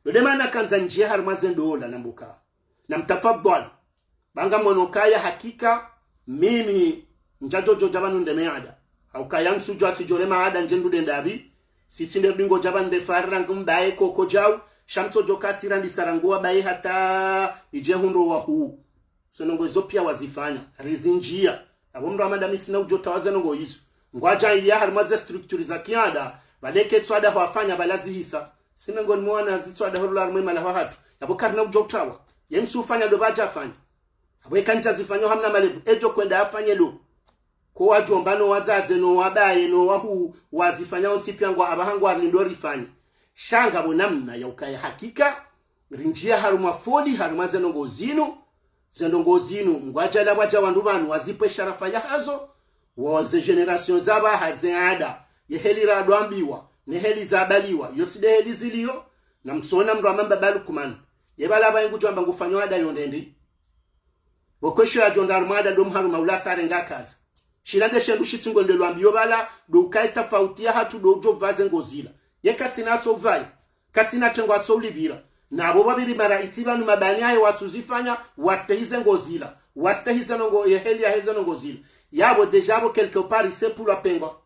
Yo nde mana kandza ndjie harimwa ze ndola nambuka. Na mtafadhwali. Ba ngamono kaya hakika, mimi, ndjadjo djo dja pvanu ndeme ada. Haukaya ntsudjua tsidjo rema ada ndje ndude ndapvi. Sitsi nde rudi ngodja pvanu nde fari rangu mbaye koko djau. Sha mtsodjo kasira ndisa rangu wabaye hata idje hundro wahuu. Ze ndrongoo izo pia wazifanya. Rizindjia. Apvo mndru amanda mi tsina udjo tawaza ndrongoo izo. Ngwadja iliya harimwa ze structure za kiada. Pvale ketsu ada hwafanya pvala zihisa. Sina ngoni mwana zitsu ada hurula harimwa imala hwa hatru. Yapvo karina udjo utawa. Ye ntsu ufanya ndo pvadja afanya. Apvo eka ndja zifanya hamna malevu. Edjo kwenda afanye ndo. Ko wadjomba no wadzadze no wabaye no wahuu wazifanya wontsi pia ngwa apvaha ngwa rindo rifanye. Sha ngapvo namna ya ukaya hakika, rindjia harumwa foli, harumwa ze ndrongoo zinu, ze ndrongoo zinu, ngwadja lapvwadja wandru pvanu wazipve sharafa yahazo, wo ze génération za pvaha ze ada, ye heli radwambiwa, ne heli zabaliwa, yo tsi nde heli ziliyo, na mtsona mndru amamba ba Lukman. Ye pvala pvaye ngudjwamba ngufanyo ada yo ndendi. Pvoko isho yadjo nda harumwa ada ndo mharuma ula sare ngakaza. Shila nde shendru shitsi ngwendo lwambiyo pvala, ndo ukaye tafauti yahatru ndo udjo pvaze ngozila. Ye katsina atso upvaya, katsina tengwa atso ulipvira. Na apvo pvapviri maraisi pvanu mabani yahe watsu zifanya, wastehi ze ngozila. Wastehi ze ndrongoo, ye heli yahe ze ndrongoo zila. Yapvo déjà apvo quelque part isepulwa pengwa.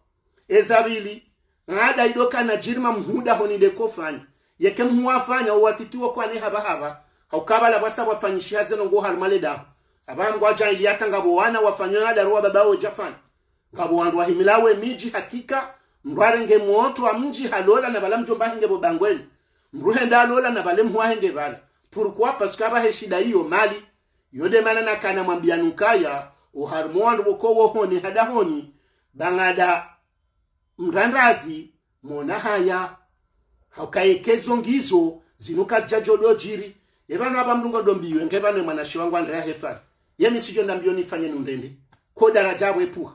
Eza pvili, ngada idoka na jirima mhuda honi ndeko fanya. Yeke mhu wafanya, owatiti wo kwane hapva hapva. Hauka pvala pvasa pvwafanyishiha ze ndrongoo harumwa le daho. Apvaha ngwadja ili hata ngapvo wana wafanyao ngada rowa baba wo djafanya. Ngapvo wandru wahimilao emidji hakika, mndru harenge mwontsi wa mdji halola na pvala mdjomba henge pvo bangweni. Mndru hende halola na pvale mhu wahenge pvala. Pourquoi? Parce que apvaha eshida iyo mali. Yo nde mana nakana mwambiya nukaya, oharumwa wandru pvoko wo honi hadahoni, ba ngada mrandazi, mona haya. Hauka yeke zo ngizo, zinu kazidja djo ndo djiri. Epvanu apva mndru ngondo mbiyo, nge pvanu emwanashe wangu André hafari. Ye mi ntsidjo ndambiyo nifanye nundrende. Ko daraja apvo epvuha.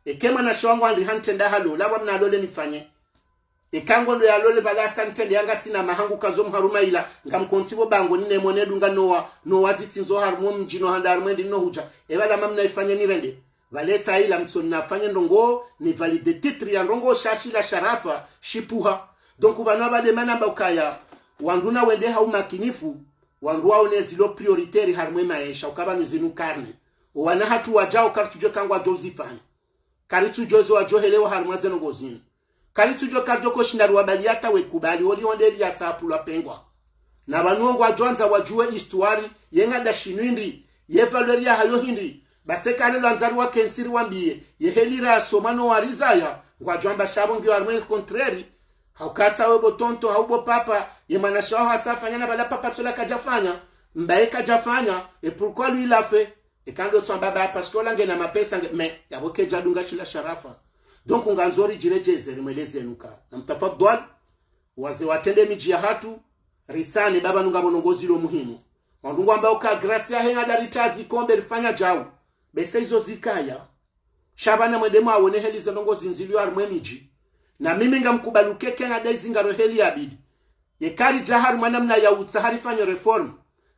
Eke mwanashe wangu André hantrenda halola, apvo mna alole nifanye. Eka ngondo yalole pvala asa ntrende yanga sina mahangu kazo mharuma ila, ngamkontsi pvo bangweni ne mone dunga nowa, nowa zitsindzo harumwa mdji no handa harumwa ndri no hudja. Epvala mamna ifanye nirende. Pvale sa ila mtsoni nafanye ndrongoo, ni valide titre ya ndrongoo sha shila sharafa, shipvuha. Donc pvanu apva nde mana mba ukaya, wandru na wende ha umakinifu, wandru waone zilo prioritaire harumwa emaesha, uka pvanu zinu karne. Owana hatru wadjao karitsudjuwa eka ngwadjo uzifanya. Karitsudjuwa ezo wadjo helewa harumwa ze ndrongoo zinu. Karitsudjuwa karidjo ko shinda riwabali hata wekubali, oli honde eli yasapulwa pengwa. Na pvanu wo ngwadjo andza wadjuwe histoire, ye ngada shinu hindri, ye valeur yahayo hindri, basi eka lelo andza riwakentsi riwambiye, ye heli rasoma no warizaya, ngwadjo amba sha apvo ngiyo harumwa contraire. Hauka tsa we bo tonton, hau bo papa, ye mwanashe waho hasa fanya na pvala papa tsola kadjafanya, mbaye kadjafanya, et pourquoi lui il a fait? Eka ndo tsamba ba, parce que ola ngena mapesa nge, mais, yapvo kedja dunga shila sharafa. Donc, ngandzo ridjiredjeze, rimweleze nuka. Na mtafadhwali, wazee watrende midji yahatru, risane, ba pvanu ngapvo ndrongoo zilo muhimu. Wandru ngwamba uka grâce yahe ngada ritazi kombe rifanya djau. Bese izo zikaya. Sha pvanu mwende mwawone heli ze ndrongoo zinu zilio harumwa emidji. Na mimi ngamkubali uka eka ngada izi ngaro heli yabidi. Yeka ridja harumwa namna ya utsaha rifanye réforme.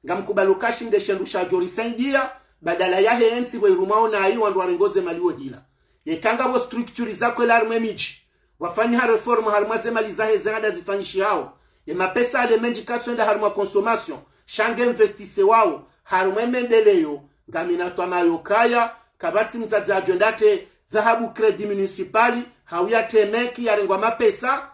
Ngamkubali uka shinde shendru shadjo risaidia, badala yahe entsi pvwe irumwao nayi wandru warenge ze mali wo hila. Yeka ngapvo structure za kweli harumwa emidji. Wafanyiha réforme harumwa ze mali zahe ze ngada zifanyishihao. Ye mapesa yale mendji katsuenda harumwa consommation. Sha nge investisewawo harumwa emendeleyo, ngamina twamaya ukaya, kapvatsi mdzadze adjo enda atre dhahabu crédit municipal, hau yatre meki yarengwa mapesa,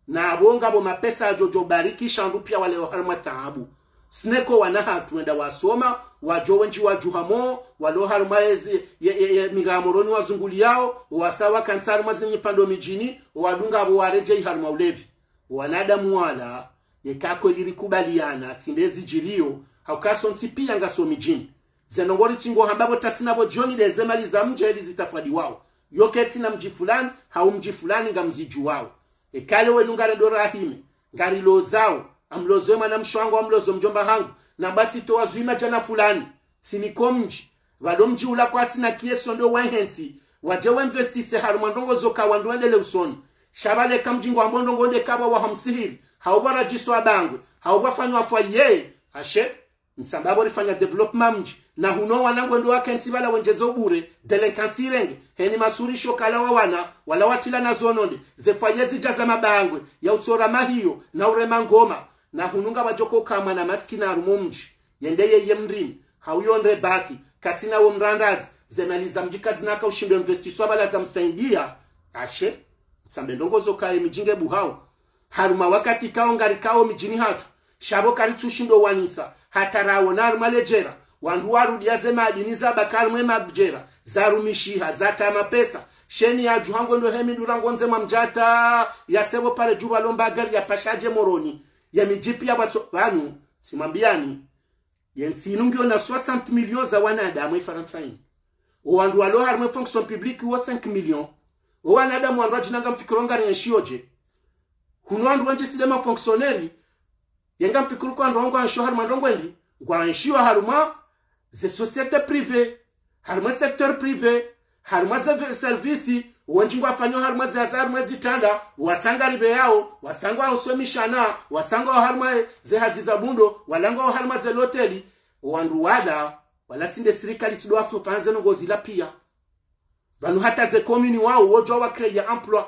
na apvo ngapvo mapesa yadjo djo bariki sha wandru piya wale wo harumwa taabu. Sineko wana hatru wenda wasoma, wadjo wendji wadjuha mo, wale wo harumwa ezi, ye, ye, ye, miraa Moroni wazunguliyao, owasa wakantsi harumwa zinyipvandro midjini, owadunga apvo waredjeyi harumwa ulevi. Wanadamu wala, yeka kweli rikubaliana, tsi nde zidjiriyo, hauka sontsi piya ngaso midjini. Ze ndrongoo ritsingo hamba pvo tasina pvo djoni nde ze mali za mdji heli zitafwadiwao. Yo ketsina mdji fulani, hau mdji fulani ngamzidjuwao. Eka leo wenu ngarendo rahime, ngarilozao, amlozo mwanamshe wangu, amlozo mdjomba hangu, na pvatsi towa zwi madjana fulani, tsiniko mdji, pvalo mdji ula kwatsina kiye sondo wahentsi, wadje wainvestise harumwa ndrongoo zo ka wandru wendele usoni. Sha pvale eka mdji ngwambo ndrongoo nde kapvwa waha msihiri, hau pvwaradjiswa bangwe, hau pvwafanywa fwaye, ashe, mtsamba pvo rifanya développement mdji, na huno wana ngwendo wakentsi pvala wendjeze ubure, délinquance irenge, heni masurisho kala wa wana, wala watrila na zo nonde, ze fwaye zidja za mabangwe, ya utsora mahiyo, na urema ngoma, na hunu ngapvadjo ko ka mwana masikini harumwa omdji, yende yeye mrimi, hau yonde baki, katsina wo mrandazi, ze mali za mdji kazina ka ushindo investiswa pvala za msaidia, ashe, mtsambe ndrongoo zo ka emidji nge buhao. Harumwa wakati kao ngarikao midjini hatru, sha pvo karitsushindo wanisa, hata rawo na harumwa ledjera, wandru warudiya ze madini zabaki harumwa emadjera, zarumishiha, zata mapesa, sheni yadjuha ngondo hemi dura ngondze mwa mdjata, yasepvo pare djuba lomba gari yapashe yadje Moroni, yemidji piya pvatso, pvanu, tsimwambiyani, yentsi inu ngiyo na soixante millions za wanadamu eFarantsa inu. Owandru walo harumwa efonction publique wo cinq millions. Owanadamu wandru wadjina ngamfikiro ngari enshiyo dje. Huno wandru wendji tsi nde mafonctionnaire, ye ngamfikiri uka wandru wao ngwaenshio harumwa ndrongoo ndri, ngwaenshio harumwa ze société privée, harumwa secteur privé, harumwa ze ve-, service, wendji ngwafanyao harumwa ze hazi, harumwa zitranda, wasa ngaripveyao, wasa ngwao usomeshana, wasa ngwao harumwa ze hazi za bundo, wala ngwao harumwa ze loteli, wandru wala, wala tsi nde sirikali tsi ndo wafanya ze ndrongoo zila piya. Pvanu hata ze commune wao wodjuwa wa créer emploi.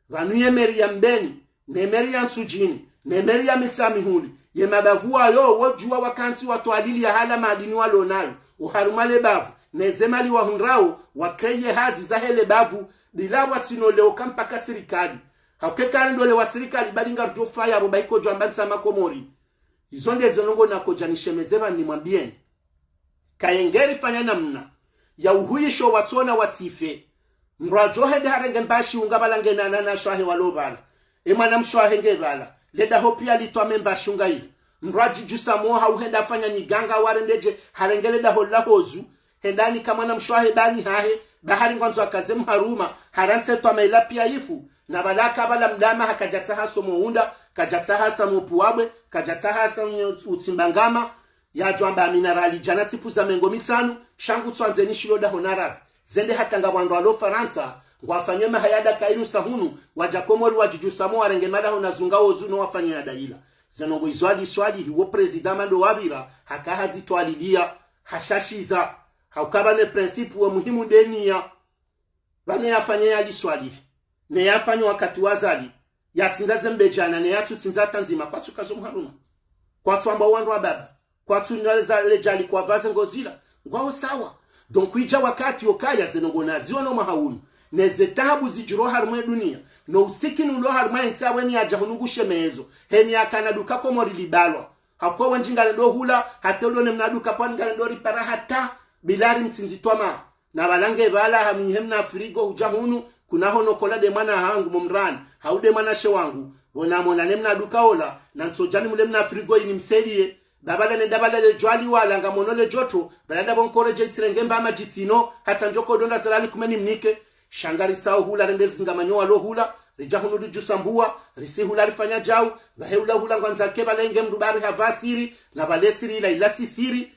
Pvanu ye mairie ya Mbeni, ne mairie ya Ntsudjini, ne mairie ya Mitsamihuli, ye mabavu wayo wodjuwa wakantsi watwalili ya hala madini walo nayo, oharumwa le bavu, ne ze mali wahundrao, wa créer hazi zahe le bavu, bila pvwatsina leo ka mpaka sirikali. Hauka eka ndo le wa sirikali, bali ngarudjo faya pvo ba ikodjo amba ntsi ya Makomori. Izo nde zo ndrongoo nakodja nishemeze pvanu nimwambiyeni. Kayengeri fanya namna ya uhuyisho watsona watsife. Mdru adjo hende harenge mbashi unga pvala nge na, na, na mshe wahe walo pvala. E mwana mshe wahe nge pvala. Le daho piya litwame mbashi unga ile. Mdru adjidjusa mo ha uhenda afanya nyiganga warendedje harenge le daho la hozu. Hende anika mwana mshe wahe bani hahe. Ba hari ngwandzo akaze mharuma. Harantsi twame ila piya ifu. Na pvala aka pvala mdama hakadjatsaha somo unda. Kadjatsaha sa mopvu wabwe. Kadjatsaha sa utsimba ngama. Yadjo amba minarali djana tsipvuza mengo mitsanu, sha ngutso andze nishilo daho na rabi. Zende hata nga wandru walo Farantsa, ngwafanye mahayada kainu sa hunu, wadja Komori wadjidjusa mo warenge madaho na zunga wozu no wafanye yada ila. Ze ndrongoo izo Ali Swalihi wo président mando wapvira, haka hazitwaliliya, hashashiza, hauka pvanu principe wa muhimu nde niya. Pvanu yafanye ya Ali Swalihi, ne yafanye wakati wa Azali, yatsindza ze mbedjana, ne yatsutsindza hata ndzima, kwatsuka zo mharuma. Kwatsuamba wandru wa baba. Kwatsu na za le djali kwa pvaze ngozila. Ngwao sawa. Donc idja wakati okaya ze ndrongoo naziwo no mwaha unu. Ne ze taabu zidjiro harumwa e duniya. No usikini ulo harumwa e ntsi aweni yadja hunu ngushemezo. Heni yakana duka Komori libalwa. Hakuwa wendji ngarendo hula, hata ulo ne mna duka pvwani ngarendo ripara hata, bila rimtsindzi twama. Na pvala nge pvala hamnyihe mna frigo hudja hunu, kuna hono kola nde mwana hangu mo mrani, hau nde mwanashe wangu, pvo namona ne mna duka ola, na ntsodja nimule mna frigo ini mseliye, ba pvala nenda pvala le djwali wala ngamono le djoto, pvala ndapvo nkoredje itsirenge mba madjitsino, hata ndjoko donda zirali kume nimnike, sha ngarisao hula rende rizinga manyo walo hula, ridja hunu ridjusa mbuwa, risi hula rifanya djau, pvahe ula hula ngwandzake pvala inge mdru bari hapva siri, na pvale siri ila ila tsi siri,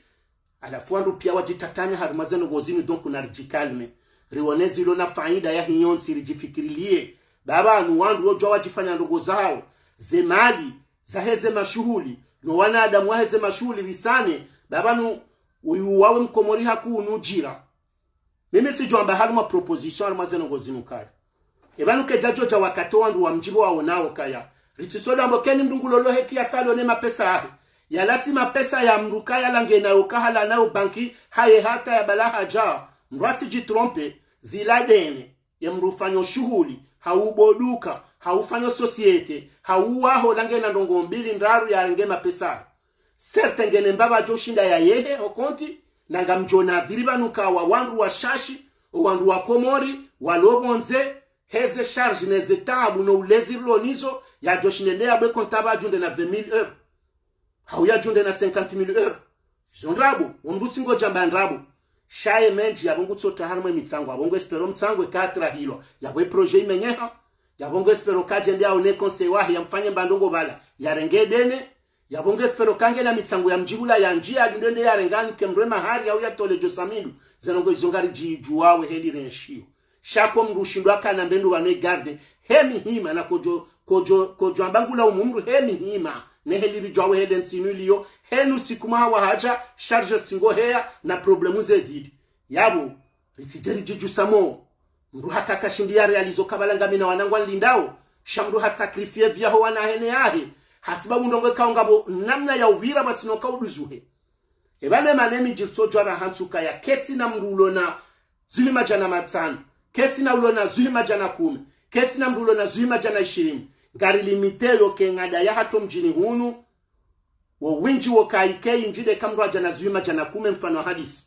Halafu wandru piya wadjitatanya harumwa ze ndrongoo zinu, donc naridjikalme. Riwone zilo na fayida ya hiyontsi, ridjifikiriliye. Ba pvanu wandru wodjuwa wadjifanya ndrongoo zawo, ze mali, zaheze mashuhuli, no wanadamu waheze mashuhuli risane, ba pvanu uyu wawe mkomori hakuu nudjira. Mimi tsidjwamba harumwa proposition harumwa ze ndrongoo zinu kaya. Eba nuke djadjo dja wakati wandru wa mdji pvo waonao kaya. Ritsisodambo keni mdru ngulolo heki ya salo ne mapesa yahe. Yalatsi mapesa ya mdru kaya lange nayo kahala nayo banki haye hata ya bala hadja. Mdru atsidjitrompe, zila dene. Ye mdru ufanyo shuhuli, hau bo duka, hau ufanyo société, hau waho lange na ndrongoo mbili ndraru yarenge mapesa. Certains ngena mbapvi djo shinda ya yehe ho konti, na ngamdjo nadhiri pvanu ka wa wandru washashi, o wandru wa Komori, walo pvondze, heze charge neze taabu no ulezi rilo nizo, yadjo shinda nde yabwe konta pvadjunde na vingt mille euros. Hau yadjunde na cinquante mille euros. Zo ndrabo, wo mdru tsi ngodjamba ndrabo. Sha ye mendji yapvo ngutsota harumwa e mitsango, yapvo ngo espero mtsango eka atrahilwa, yapvo e projet imenyeha, yapvo ngo espero kadjende yaone conseil wahe yamfanye mba ndrongoo pvala, yarenge dene, yapvo ngo espero kange na mitsango ya mdji hula ya ndjiya, yalindwe nde yarenge anike mdru e mahari, hau yatole djo samindu, ze ndrongoo izo ngaridjidjuwawo heli renshiyo. Sha ko mdru ushindwa kana mbe ndu pvanu e garde, he mihima na kodjo, kodjo, kodjo amba ngula umumdru he mihima, ne heli ridjuwawo hele ntsi inu iliyo, henu siku mwaha wahadja, charge tsi ngoheya, na problème zezidi. Yapvo, ritsidje ridjidjusa mo. Mdru haka kashindi ya réaliser ka pvala ngamina wanangu wanilindao, sha mdru ha sacrifier vyaho wana hene yahe, hasibabu ndrongoo ikao ngapvo namna ya upvira pvwatsina uka uduzuhe. Eba ne mane midji ritsodjuwa raha ntsu kaya ketsi na mdru ulo na zihwi madjana matsanu, ketsi na ulo na zihwi madjana kume, ketsi na mdru ulo na zihwi madjana ishirini. Ngari limité yo ke ngada ya hatru mdjini hunu, wo windji wo kaike indji nde ka mdru adja na zihwi madjana kume mfano wa hadisi.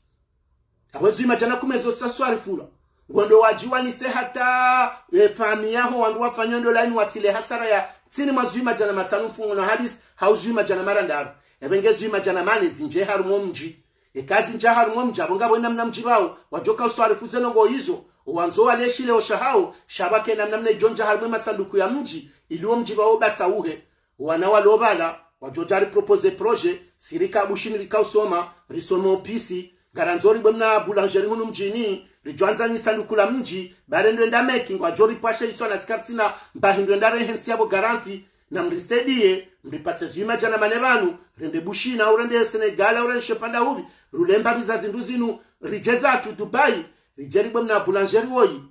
Apvo zihwi madjana kume zo sa swarifu la. Ngondo wadjiwanise hata, e, famiyi yaho wandru wafanya ndo laini watsile hasara ya tsini mwa zihwi madjana matsanu mfano wa hadisi, hau zihwi madjana mararu. Ebe nge zihwi madjana mane zindje harumwa o mdji. Eka zindja harumwa o mdji, apvo ngapvo namna mdji pvao, wadjoka uswarifu ze ndrongoo izo, owandzo wale shile oshahao, sha pvake namna mna idjo ndja harumwa e masanduku ya mdji, ili o mdji pvao basa uhe. Wana walo pvala, wadjodja ri proposer projet, si rika Bushini rika usoma, risome opisi, ngarandzo ribwe mna boulangerie hunu mdjini, ridjwandza ni sanduku la mdji, ba rendo enda meki, ngwadjo ripvasha itswa na si karitsina, mba hindru enda rehe ntsi yapvo garanti, na mrisaidiye, mripatse zihwi madjana mane pvanu, rende Bushini, au rende Sénégal, au rende shepvanda upvi, rule mbapvi za zindru zinu, ridje zatru Dubai, Ridje ribwe mna boulangerie woyi,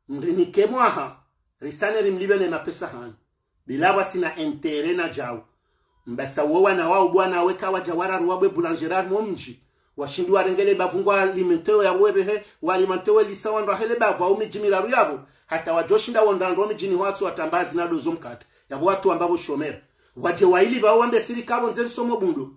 mrinike mwaha, risane rimlipve ne mapesa hanyu. Bila pvwatsina intérêt na djau. Mbasa wo wana wao bwana weka wadja wararu wabwe boulangerie harimwa mdji. Washindi warenge le bavu ngwalimentewo yapvo wepvehe, walimentewo lisa wandru wahe le bavu au midji miraru yapvo. Hata wadjoshinda wonda ndro midjini hwatsu watamba hazina ndo zo mkate. Yapvo watu wamba pvo shomera. Wadje waili pvao wambe siri kapvo ndzeli somo bundo.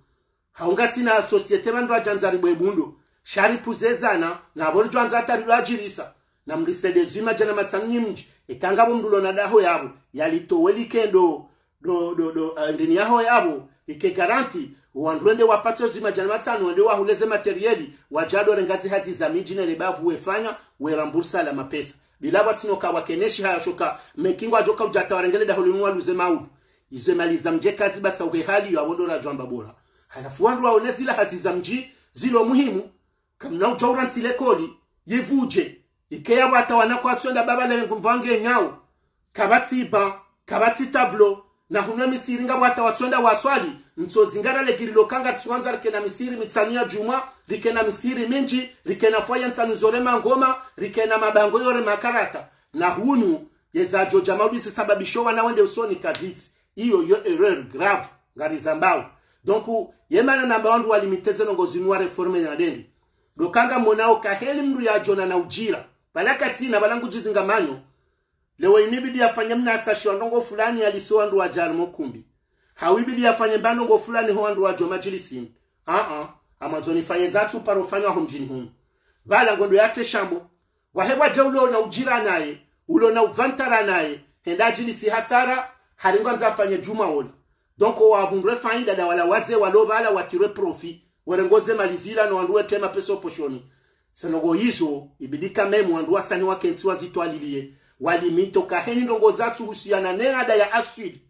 Hau ngasina société pvandru wadjandza ribwe bundo. Sha ripvuze zana, na pvo ridjwandza hata ridjadjirisa. Na mrisede zwi madjana matsanu nyi mdji. Eka ngapvo mndru ulo na daho yapvo. Yalitowe like ndo, ndo, ndo, ndo, eh, ndini yaho yapvo. Like garanti. Wandru wende wapatse zwi madjana matsanu, wende wahule ze matériel. Wadjado renga zi hazi za midji ne le bavu wefanya, werembourser la mapesa. Bila pvwatsina uka wakeneshi haya shoka. Meki ngwadjoka udja hata warenge le daho linu waluze maudu. Izo emali za mdji eka zibasa uhe hali yo apvo ndo radjwamba bora. Halafu wandru waone zila hazi za mdji, zilo muhimu, kamna udja urantsi lekoli, yipvudje, ike yapvo hata wana kwatsu enda baba le ngumvange nyao, kapvatsi ba, kapvatsi tableau, na hunu emisihiri ngapvo hata watsu enda waswali, ntso zingara legiri lo kanga ritsuwandza rikena misihiri mitsanu ya djumwa, rikena misihiri mindji, rikena fwaya ntsanu zo rema ngoma, rikena mabango yo rema karata, na hunu, yeza djo dja maudu zisababisho wana wende usoni kazitsi. Iyo yo erreur grave, ngarizambao. Donc, ye mana namba wandru walimite ze ndrongo zinu waréforme na dende. Ndo kanga monao kaheli mndru yadjona na udjira. Pvala katsina, pvala ngudjizinga manyo. Leo inu ibidi yafanye mna sashi wa ndrongo fulani yalise wandru wadja harimwa ukumbi. Hau ibidi yafanye mba ndrongo fulani ho wandru wadjo madjilisini. Ah, ah. Amwandzo nifanye zatsu paro fanywa ho mdjini hunu. Pvala ngondo yatre shambo. Wahe pvwadja ulo na udjira naye, ulo na uvantara naye, hende adjilisi hasara, hari ngwandzo afanye djuma ola. Donc, owahundre faida nda wala wazee walo pvala watirwe profit, werenge ze mali zila no wandru wetre mapesa oposhoni. Ze ndrongo izo, ibidi quand même wandru wasani wakentsi wazitwalilie, walimite uka heni ndrongo zatsu husiana ne ngada ya aswili.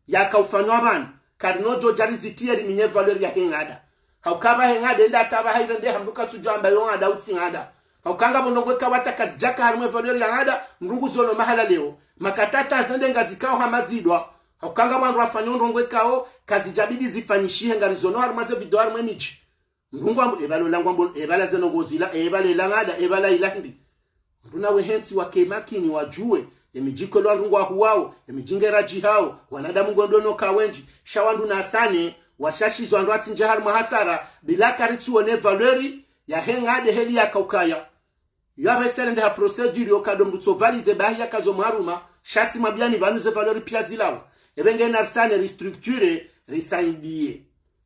Yaka ufanywa pvanu, kari no djo dja rizitiye riminye valeur yahe ngada. Hauka pvahe ngada, enda hata pvaha ipvende ha mndru katsudjo amba yo ngada, utsi ngada. Hauka ngapvo ndrongo eka wata kazidjaka harimwa e valeur ya ngada, mndru nguzono mahala leo. Makatata zende ngazikao hama zidwa. Hauka ngapvo wandru wafanyao ndrongo ekao, kazidjabidi zifanyishihe ngarizono harimwa ze video harimwa emidji. Mndru ngwambo, epvala ola ngwambo, epvala ze ndrongo zila, epvala ila ngada, epvala ila hindri. Wandru na wehentsi wake makini wadjuwe, emidji kweli wandru ngwahuwao, emidji ngeradjihao, wanadamu ngwendo no ka wendji, sha wandru na sane, washashizo wandru watsindja harimwa hasara, bila karitsuone valeur yahe ngade heli yaka ukaya. Yo apvesele nde ha procédure yo kado mndru tso valide bahi yakazo mwaruma, sha tsi mwambiani pvanu ze valeur pia zilawa. Epve nge narisane ristructure, risaidie.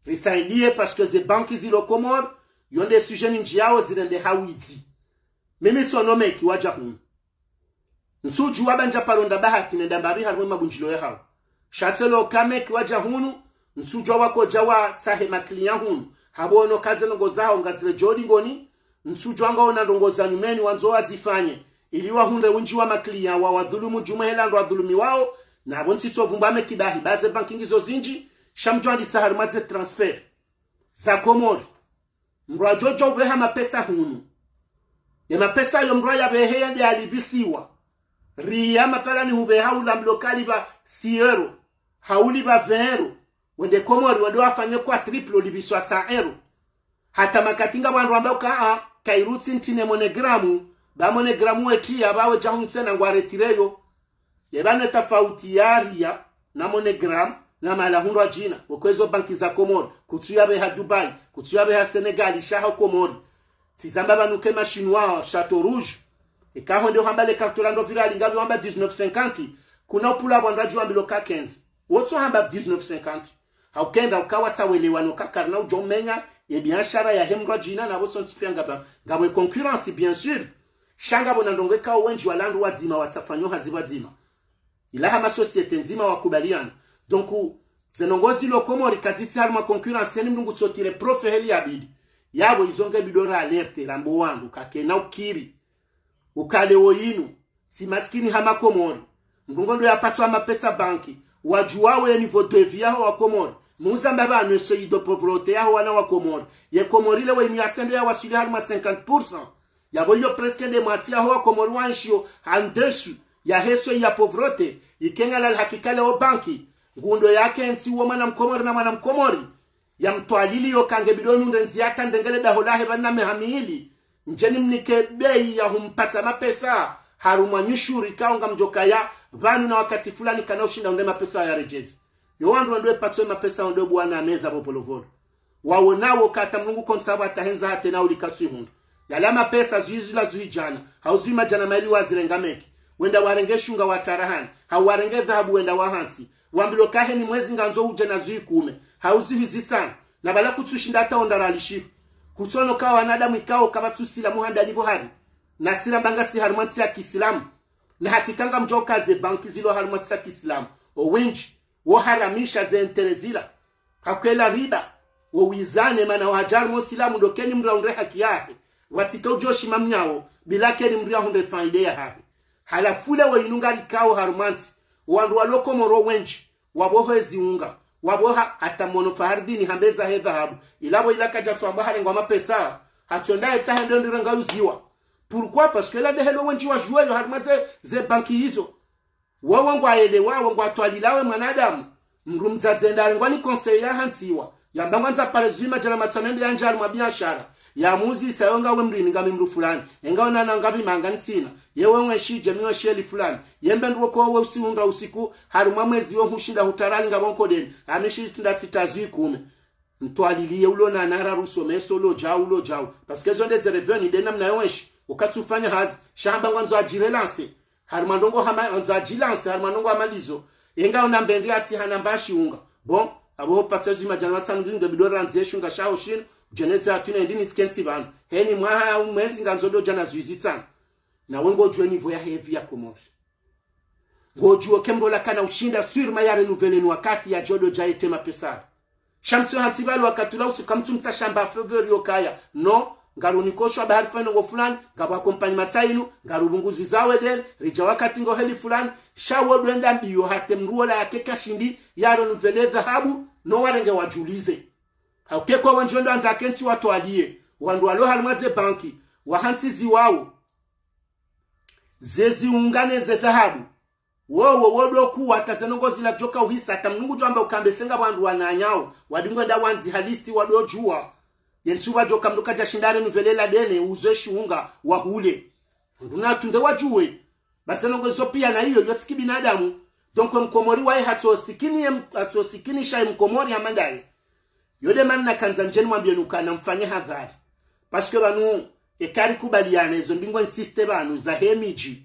Risaidie parce que ze banki zilo Komori, yo nde sujet nindji yao zirende hawidzi. Mimi tsono meki wadja hunu. Ntsudjuwa ba ndja paro nda bahati nenda mbapvi harimwa emabundjilio yahawo. Sha tselo ka meki wadja hunu, ntsudjuwa wakodja watsahe makliya hunu. Hapvo ono ka ze ndrongo zahawo ngazire djodi ngoni, ntsudjuwa ngaona ndrongo za nyumeni wandzo wazifanye. Ili wahundre windji wa makliya wawadhulumu djumwa hela ndo wadhulumiwao, na pvo ntsitso vumbwa meki bahi ba ze banki ngizo zindji, sha mdjo andisa harimwa ze transfert za Komori. Mndru adjo djo upveha mapesa hunu. Ye mapesa yo mndru ayapvehe yende yalipvisiwa. Riya mathalani hupveha ula mloka alipva six euros. Hau ulipva vingt euros. Wende Komori, wende wafanye quadruple ulipviswa cent euros. Hata makati ngapvo wandru wamba uka a, kairutsi ntsi ne MoneyGram, ba MoneyGram wetsi ya ba wedja hunu tsena ngwa retireyo. Ye pvanu etafauti ya Ria na MoneyGram na mahala hundrwa djina, wekwezo banki za Komori, kutsu yapveha Dubai, kutsu yapveha Senegal, sha ha Komori. Tsizamba pvanu ke ma Chinois, Château Rouge. Eka honde uhamba le karto la ndro virali ngapvi wamba dix-neuf cinquante, kuna upvula pvwa ndradji wambilwa ka quinze. Wotso hamba dix-neuf cinquante. Hauka enda uka wasa welewa no ka karina udjo menya, ye biashara yahe mndru djina na pvo sontsi pia ngapva, ngapvo concurrence, bien sûr. Sha ngapvo na ndrongo ekao wendji wala wandru wadzima watsafanyo hazi pvwadzima. Ila hama société ndzima wakubaliana. Donc, ze ndrongo zilo Komori kazitsi harimwa concurrence, heni mndru ngutsotire profit heli yabidi. Yapvo izo nge bidi ra alerte, rambe wandru, kakena ukiri. Uka leo inu, tsi maskini hama Komori. Mndru ngondo yapatswa mapesa banki. Wadjuwa we niveau de vie yaho wa Komori. Muzamba pvanu e seuil de pauvreté yaho wana wa Komori. Ye Komori leo inu yasendo yawaswili harimwa cinquante pour cent. Yapvo iyo presque nde mwatsi yaho wa Komori waenshio en dessous yahe seuil ya pauvreté. Ike ngalali hakika leo banki. Ngundo yakentsi wo mwana Mkomori na mwana Mkomori. Yamtwalili yo kange bidi nundre ndzia hata ndengele daho lahe pvanu na meha mili. Ndjeni mnike bei ya humpatsa mapesa, harumwa nyushuri kaonga mdjokaya, pvanu na wakati fulani kana ushinda unde mapesa ya redjezi. Yo wandru wendo epatso mapesa wendo bwana meza pvo Volovolo. Wawo nawo kata Mlungu kontsa pvwa tahendza hata na ulika tsi hundra. Yala mapesa zui zila zui djana, hau zui madjana mayili wazirenga meki. Wenda warenge shunga watarahani, hau warenge dhahabu wenda wahantsi. Wambilwa ka heni mwezi ngandzo udje na zui kume, hau zui zitsanu. Na pvala kutsushinda hata onda ralishihu. Kutsono ka wanadamu ikao kapvatsu silamu handani pvo hari. Na sira mbanga si harumwa ntsi ya kiislamu. Na hakika ngamdjoka ze banki zilo harumwa ntsi ya kiislamu. O wendji, wo haramisha ze intérêt zila. Hakwela riba, wo wizane mana waja harumwa usilamu ndo keni mndru ahundre haki yahe. Watsike udjo shima mnyawo, bila keni mndru ahundre faida yahahe. Halafu le wo inu ngarikao harumwa ntsi, wandru walo Komoro wendji, wapvoho ezi unga, wapvoha hata mwono Fahardini hambeza he dhahabu, ila pvo ila kaja tswamba harengwa mapesa, hatsonda etsa hende ndirenga uziwa. Pourquoi? Parce que la dehelo wendji wajuwe yo harumwa ze, ze banki izo. Wawo ngwaelewa, wawo ngwatwalila we mwanadamu. Mndru mdzadze nda arengwa ni conseil ya hantsiwa. Yamba ngwandzo pare zui madjana matsanu ende yandje harumwa biashara. Yamuzisa yo ngawe mndru ini ngami mndru fulani. Enga unana ngapvi manga ntsina. Ye we wenshi dje mi wenshi eli fulani. Ye mbe ndru wo ko we usiundra usiku. Harumwa mwezi wo hushinda hutarali ngapvo nkodeni. Amishi tinda tsita zui kume. Mtwaliliye ulo na nara ruso meso ulo jau, ulo jau. Parce que zo nde ze revenu nde namna yo wenshi. Ukatsu fanya hazi. Sha hamba ngwandzo adji relancer. Harumwa ndrongo hama, andzo adji lancer, harumwa ndrongo hama ndizo. Enga una mbe ndi atsi hana mba shiunga. Bon, apvo patsa zui madjana matsanu nge bidora ndziye shunga shaho shinu, udjeneze hatu ne ndi nitsike ntsi pvanu. Heni mwaha mwezi ngandzo ndo djana zui zitsanu. Na we ngodjuwe niveau ya hevi ya Komori. Ngodjuwo ke mndru ola kana ushinda sûrement ya renouveler ni wakati yadjo ndo dja yete mapesa. Sha mtsu hantsi pvalo wakati ula usiku kamtsu mtsa shamba faveur yo kaya. Non, ngarunikosho haba hari fanya ndrongo fulani, ngapvo accompagnement tsa inu, ngarupvunguzi zawe deni, ridja wakati ngo heli fulani, sha wo ndo enda mbiyo hata mndru ola yake kashindi, ya renouveler dhahabu, no warenge wadjulize. Hauke kwa wendji wendo andza kentsi watwaliye, wandru walo harumwa ze banki, wahantsi ziwawo. Ze ziunga ne ze dhahabu. Wowo, wo ndo kuwa, hata ze ndrongo zila djoka uhisa, hata Mlungu djo amba ukambe senga wandru wananyawo, wadi ngwenda wandzi ha liste wado djuwa. Ye ntsu pvadjoka mndru kadja shinda renouveler la deni, uzo eshiunga, wahule. Mndru na tunde wadjuwe. Basi ndrongo zo pia na iyo, yo tsi kibinadamu. Donc, mkomori waye hatso sikini ye m-, hatso sikini sha ye mkomori hama ndaye. Yo nde mana nakandza ndjeni mwambiye nuka na mfanye hadhari. Parce que pvanu, eka rikubaliane, zo ndingo insiste pvanu, za he midji.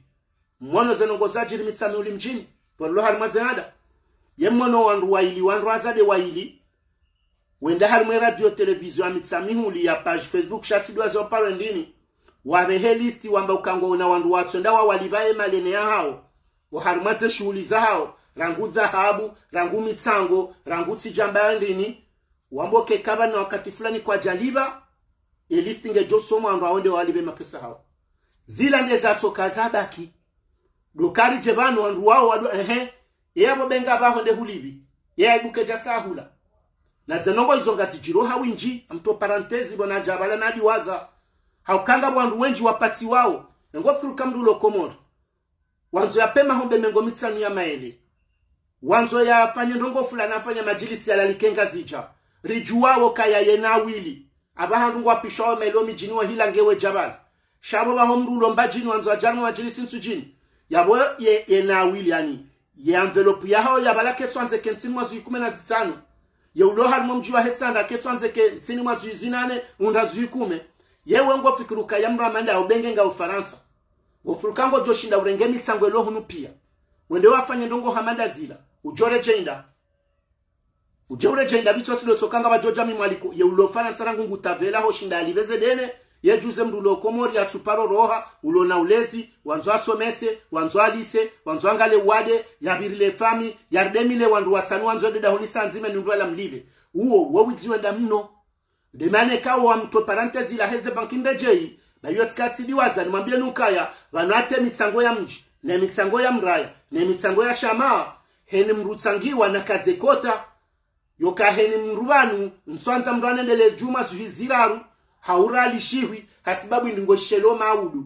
Mwono ze ndrongo zadjiri Mitsamihuli mdjini, pvo rilo harumwa ze hada. Ye mwono wandru wayili, wandru wazade wayili. Wenda harumwa e radio, télévision ya Mitsamihuli, ya page Facebook, sha tsi ndo wazo paro ndini. Wapvehe liste wamba uka ngwaona wandru watsonda wawalipva ye malene yahawo. Wo harumwa ze shuhuli zahawo, rangu dhahabu, rangu mitsango, rangu tsi djamba ya ndini. Wambo ke kapvana wakati fulani kwadjalipva, e liste ngedjo somwa wandru wawo nde walipve mapesa hawo. Zila nde zatsoka zabaki. Ndo kari dje pvanu wandru wawo wado, ehe, ye apvo benga pvaho nde hulipvi. Ye aibuke dja sahula. Na ze ndrongo izo ngazidjiro ha windji, amto parenthèse, bona dja pvala nadi waza. Hauka nga wandru wendji wapatsiwawo. Engo fikiri ka mndru ulo Komori. Wandzo yapve mahombe mengo mitsanu ya maele. Wandzo yafanye ndrongo fulani, afanye madjilisi yalalike Ngazidja. Ridjuwawo kaya yena wili. Apvaha ndrongo wapvishwawo maele o midjini wahila nge wedja pvala. Sha apvo pvaho mndru ulo Mbadjini wandzo adje harumwa madjilisi ntsu djini. Yapvo ye, yena wili yani. Ye enveloppe yahawo ya pvala ketsu andze ke ntsini mwa zui kume na zitsanu. Ye ulo harumwa mdji wa Hetsandra ketsu andze ke ntsini mwa zui zinane, unda zui kume. Ye we ngo fikiri uka ya mndru hama nda ya ubenge nga Ufarantsa. Wo fikiri uka ngodjo shinda urenge mitsango ilo hunu pia. Wende wafanye ndrongo hama nda zila. Udjo redjenda. Udje uredjenda pvitso tsi lo tsoka nga pvadjo dja mi mwaliko. Ye ulo Farantsa rangu ngu tavela ho shinda alipve ze deni. Ye djuze mndru ulo Komori ya tsu paro roha. Ulo na ulezi. Wandzo asomese. Wandzo alise. Wandzo angale wade. Yapvirile fami. Yaridemile wandru watsanu wandzo ende dahoni sa ndzima ni mndru ala mlipve. Uwo, wo widzi wenda mno. Nde mana eka wamto parenthèse ila heze banki ndedjeyi, ba iyo tsi ka tsi diwaza, nimwambiye nukaya, pvanu hata mitsango ya mdji, ne mitsango ya mraya, ne mitsango ya shama, heni mndru tsangiwa na kaze kota, yoka heni mndru pvanu, ntswandza mndru anendele djuma zuhi ziraru, haura alishihwi, hasibabu indingo shelo maudu.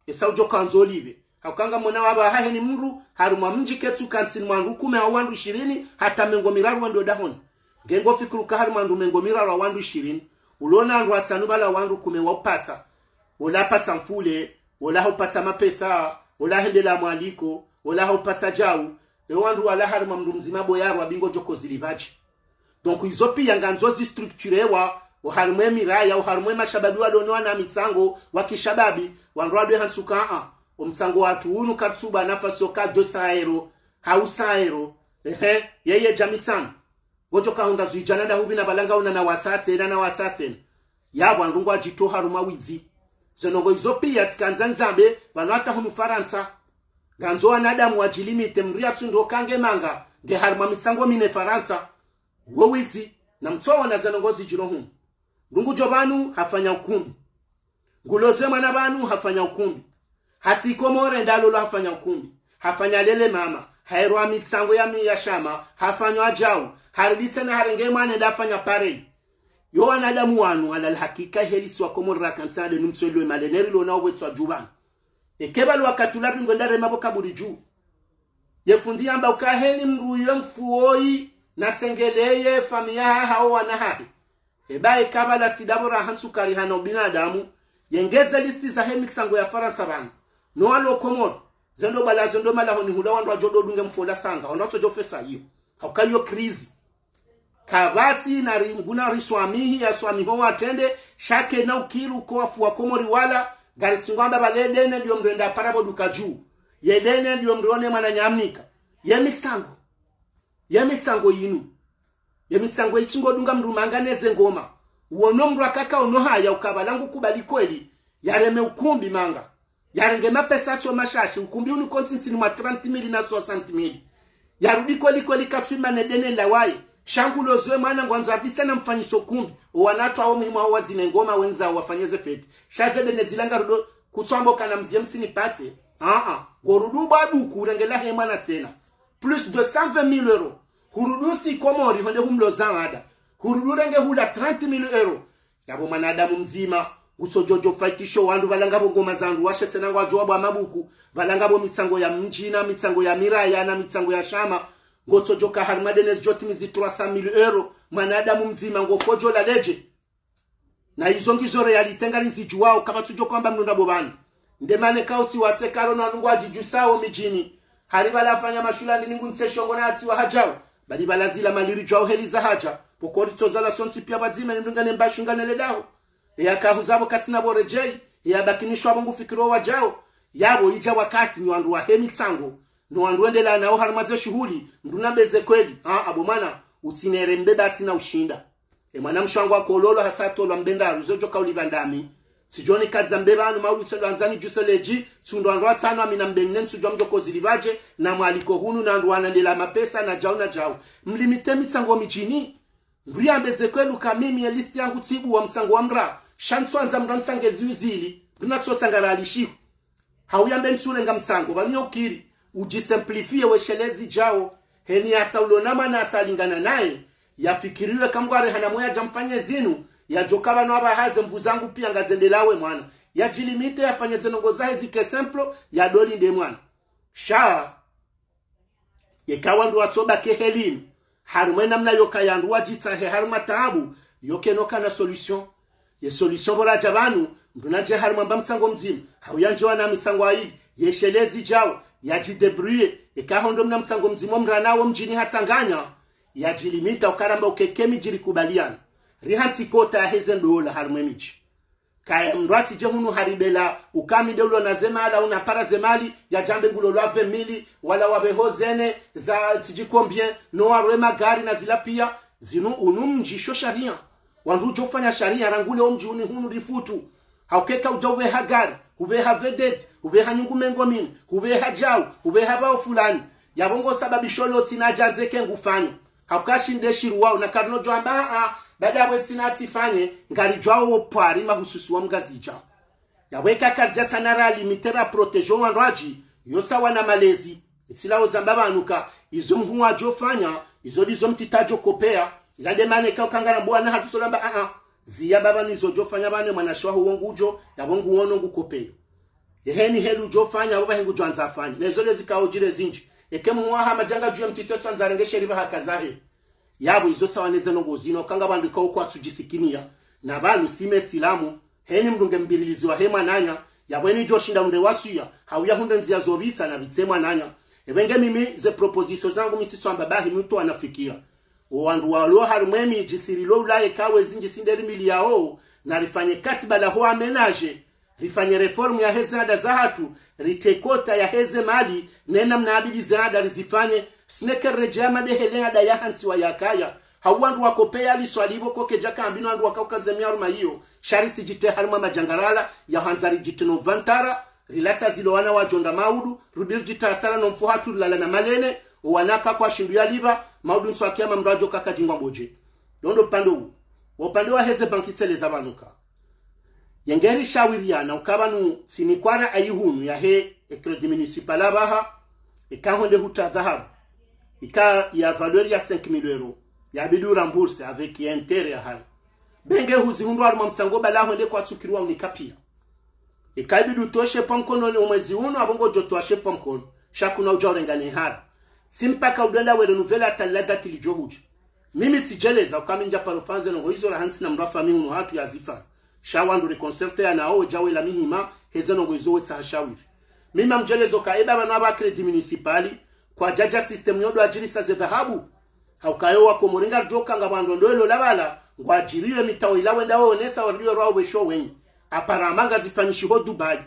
Esa udjo kandzo lipve. Hauka ngamwona wapvaha heni mndru, harumwa mdji ketsu ka ntsini mwa wandru kume hau wandru ishirini, hata mengo miraru wendo dahoni. Nge ngo fikiri uka harumwa wandru mengo miraru hau wandru ishirini. Ulo na wandru watsanu pvala wandru kume wa upatsa. ola hapatsa mfule, ola haupatsa mapesa, ola hendela mwaliko, ola haupatsa djau. Ewandru wala harimwa mndru mdzima bo yarwa bingo djoko zilipvadji. Donc izo piya ngandzo zistructurewa, oharimwa emiraya, oharimwa emashababi walo no wana mitsango wa kishababi, wandru wadwe hantsuka a, omtsango watru unu katsuba nafasi yoka deux cents euros, hau cent euros, ehe, yeye dja mitsango. Ngodjo kahundra zui djana nda hupvi na pvalanga una na wasatse, na na wasatse. Yapvo wandru ngwadjitowa harumwa widzi. Ze ndrongoo izo piya tsikandza nizambe, pvanu hata hunu Farantsa. Ngandzo wanadamu wadjilimite, mndru yatsu ndo kange manga, nge harimwa mitsango mine Farantsa. Wo widzi, na mtsoona ze ndrongoo zidjiro hunu. Ndrungu djo pvanu hafanya ukumbi. Nguloze mwana pvanu hafanya ukumbi. Hasi Komori ndalolo hafanya ukumbi. Hafanya lele mama. Hairwa mitsango ya mi ya shama. Hafanya djau. Haridi tsena harenge mwana nda hafanya pareil. Yo wanadamu wanu, ala alhakika heli si wa Komori rakantsa nde numtswelwe maleneri lona obwetswa dju pvanu. Eke pvalo wakati ula ringo nda rema pvo kaburi dju. Ye fundi yamba uka heli mndru yo mfu woyi, natsengeleye famiyi yahahe hau wana hahe. Eba eka pvala tsi ndapvo raha ntsukari hana ubinadamu, yengeze listi zahe mitsango ya Farantsa pvanu. No walo Komori, ze ndo pvala zo ndo malahoni hula wandru wadjo dodunge mfu ola sanga, wandru watsodjo fesa iyo. Hauka iyo crise. Kapvatsi na ri-, nguna riswamihi, ya swamiho watrende, sha kena ukiri uka wafu wa Komori wala, ngari tsi ngwamba pvale dene ndiyo mndru enda para pvo duka dju. Ye dene ndiyo mndru one mwana nyamnika. Ye mitsango. Ye mitsango yinu. Ye mitsango itsi ngodunga mndru manga neze ngoma. Wono mndru akaka ono haya uka pvala ngu kubali kweli. Yareme ukumbi manga. Yarenge mapesa tso mashashi. Ukumbi unu kontsintsi ni mwa trente mille na soixante mille. Yarudi kweli kweli katswima ne dene la waye. Sha nguloze mwana ngwandzo abisa na mfanyiso ukumbi. Owana twa wo muhimu hao wazine ngoma wendza wafanye ze fête. Sha ze dene zila ngarudo kutswambo kana mzie mtsini patse. Aa. Ngorudu bwa buku urenge lahe mwana tsena. Plus de cent vingt mille euros. Hurudu si Komori honde humloza wada. Hurudu renge hula trente mille euros. Yapvo mwanadamu mdzima, ngutsodjo djo faitisho wandru pvala ngapvo ngoma zandru washe tsena ngwadjo wabwa mabuku, pvala ngapvo mitsango ya mdjini, mitsango ya miraya na mitsango ya shama, ngotsodjo ka harimwa dene zidjo timizi trois cent mille euros, mwanadamu mdzima ngofodjo laledje. Na izo ngizo réalité ngari zidjuwao, kapvatsudjo kwamba mndru nda pvo pvanu. Nde mana kausi wase karo na wandru ngwadjidjusao midjini. Hari pvala hafanya mashula ndini ngu ntse shongo na hatsi wa hadjao. Bali pvala zila mali ridjuwao heli za hadja. Pvoko ritsoza la sontsi piya pvadzima ni mndru ngane mbashu ngane ledaho. Eya kahuza pvo katsina pvo redjeyi. Eya bakinishwa pvo ngu fikiro wadjao. Yapvo idja wakati ni wandru wahe mitsango. No wandru wendelea nao harimwa ze shuhuli. Mndru na mbeze kweli. Aa, apvo mwana. Utsinere mbeba atsina ushinda. E mwana mshe wangu akololwa hasa atolwa mbe ndraru, izo djo kauli pvandami. Tsidjo nikaza mbe pvanu maulu tsedo andzani djuse ledji, tsundo wandru watsanu amina mbe nne ntsudjwa mdjo kozilipvadje, na mwaliko hunu na wandru wana ndela mapesa na djau na djau. Mlimite mitsango midjini. Mndru yambe ze kweli uka mimi ye listi yangu tsibuwa mtsango wa mra. Sha ntsuandza mndru antsange ziwi zili. Mndru natsotsanga ralishihu. Hauya mbe ntsurenga mtsango, pvanu yo ukiri, udjisimplifiye weshelezi djao, heni yasa ulo na mwana yasa alingana naye, yafikiriwe kamgware hana mwe yadja mfanye zinu, yadjoka pvanu apvaha ze mvu zangu piya ngazendelawe mwana. Yadjilimite yafanye ze ndrongoo zahe zike simple, yadolinde mwana. Sha, yeka wandru watsobake helimu, harimwa enamna yoka yandru wadjitsahe harimwa taabu, yoke noka na solution. Ye solution pvo radja pvanu, mndru nadje harimwa mba mtsango mdzima, hauya ndje wana mitsango ayili, yeshelezi djao, yadjidébrouiller, eka hondo mna mtsango mdzima omrana wo mdjini hatsanganya, yadjilimita ukaramba ukeke midji rikubaliana. Rihantsi kota yaheze ndola harimwa emidji. Kaya mndru atsidje hunu haribela, uka mi nde ulo na ze mali, una para ze mali, yadjambe ngulolwa vingt mille, wala wapveho zene, za tsidji combien, no warwe magari na zila piya, zinu unu mdji sho shariya. Wandru udjo fanya shariya, rangu le omdji uni hunu rifutu. Haukeka udja upveha gari, upveha vedette, upveha nyungu mengo mine, upveha djau, upveha pvao fulani. Yapvo ngo sababisho lo tsina djandze ke ngufanyo. Hauka shinde shiruwao na karino djo amba, a, a, baada yapvo etsina atsifanye, ngaridjuwao wo pwari mahususi wa mngazidja. Yapvo eka karidja sana ralimite raprotéger wandru wadji, yo sawa na malezi. Etsila wo zamba pvanu ka, izo mhuu wadjo fanya, izo ndizo mtiti adjo kopeya, ila nde mana eka uka ngarambo wana hatru solamba, a, a, ziya pvapvanu izo djo fanya pvanu mwanashe waho wo ngudjo, yapvo nguwono ngukopeyo. Yeheni heli udjo fanya, apvo pvahe ngudjo andza afanye. Nezo lezi kao djile zindji. Eke mhuu waha madjanga dju ya mtiti tsu andza arenge sheri pvaha kazahe. Yapvo izo sawa neze ndrongoo zinu, uka nga pvandru ikao kwatsudjisikiniya. Na pvanu si me silamu, Heni mndru nge mbirilizi wahe mwananya, yapvo heni djo shinda mndru wasiya, hau yahundre ndziya zo pvitsa na pvitse mwananya. Epvenge mimi ze proposition zangu mi tsiswamba bahi mndru anafikira. O wandru walo harumwa emidji sirilo ulaye kawe zindji sindeli mili yawo, na rifanye katiba la ho aménagé, rifanye réforme yaheze ada zahatru, ritekota yaheze mali, nena mna abidi ze ada rizifanye, sineke riredjeya madehele ada yahantsiwa yakaya. Hau wandru wakopeya liswali pvo kokedja kambi no wandru wakaukaze miaruma iyo, sha ritsidjite harumwa madjangarala, yahandza ridjite no vantara, rilatsa zilo wana wadjo nda maudu, rudi ridjite hasara no mfuhatru rilala na malene, o wana kakwashindru yalipva, maudu ntsu wa kiyama mndru adjo kaka djingwa mbodje. Yo ndo upande uwo. Wo upande waheze banki tseleza pvanu ka. Yenge rishawiriyana uka pvanu tsini kwara ayi hunu yahe e crédit municipal apvaha, ika hwende hutra dhahabu, ika ya valeur ya cinq mille euros, yabidi urembourse avec intérêt yahayo. Benge huzihundru harumwa mtsango bala hwende kwatsukirwa unika piya. Ika ibidi utowe she pvwa mkono ni omwezi unu, apvo ngodjo towa she pvwa mkono. Sha kuna udja urengane hara. Tsi mpaka udjo enda we renouvelé hata lila date lidjo hudja. Mimi tsidjeleza uka mi ndja paro fanya ze ndrongoo izo rahantsi na mndru wa famiyi unu hatru yazifanya. Sha wandru riconcerté ya nawo wedja wela mihima, heze ndrongoo izo wetsaha shawiri. Mimi namdjeleza uka eba pvanu apva crédit municipal, kwadjadja système yo ndo adjirisa ze dhahabu. Hauka yo wakomori ngaridjo ka ngapvo wandru ndo elo lapvala, ngwadjiriwe mitawo ila wenda waonesa waridjiwe rwawo wesho wenyi. Apara ama ngazifanyishiho Dubai.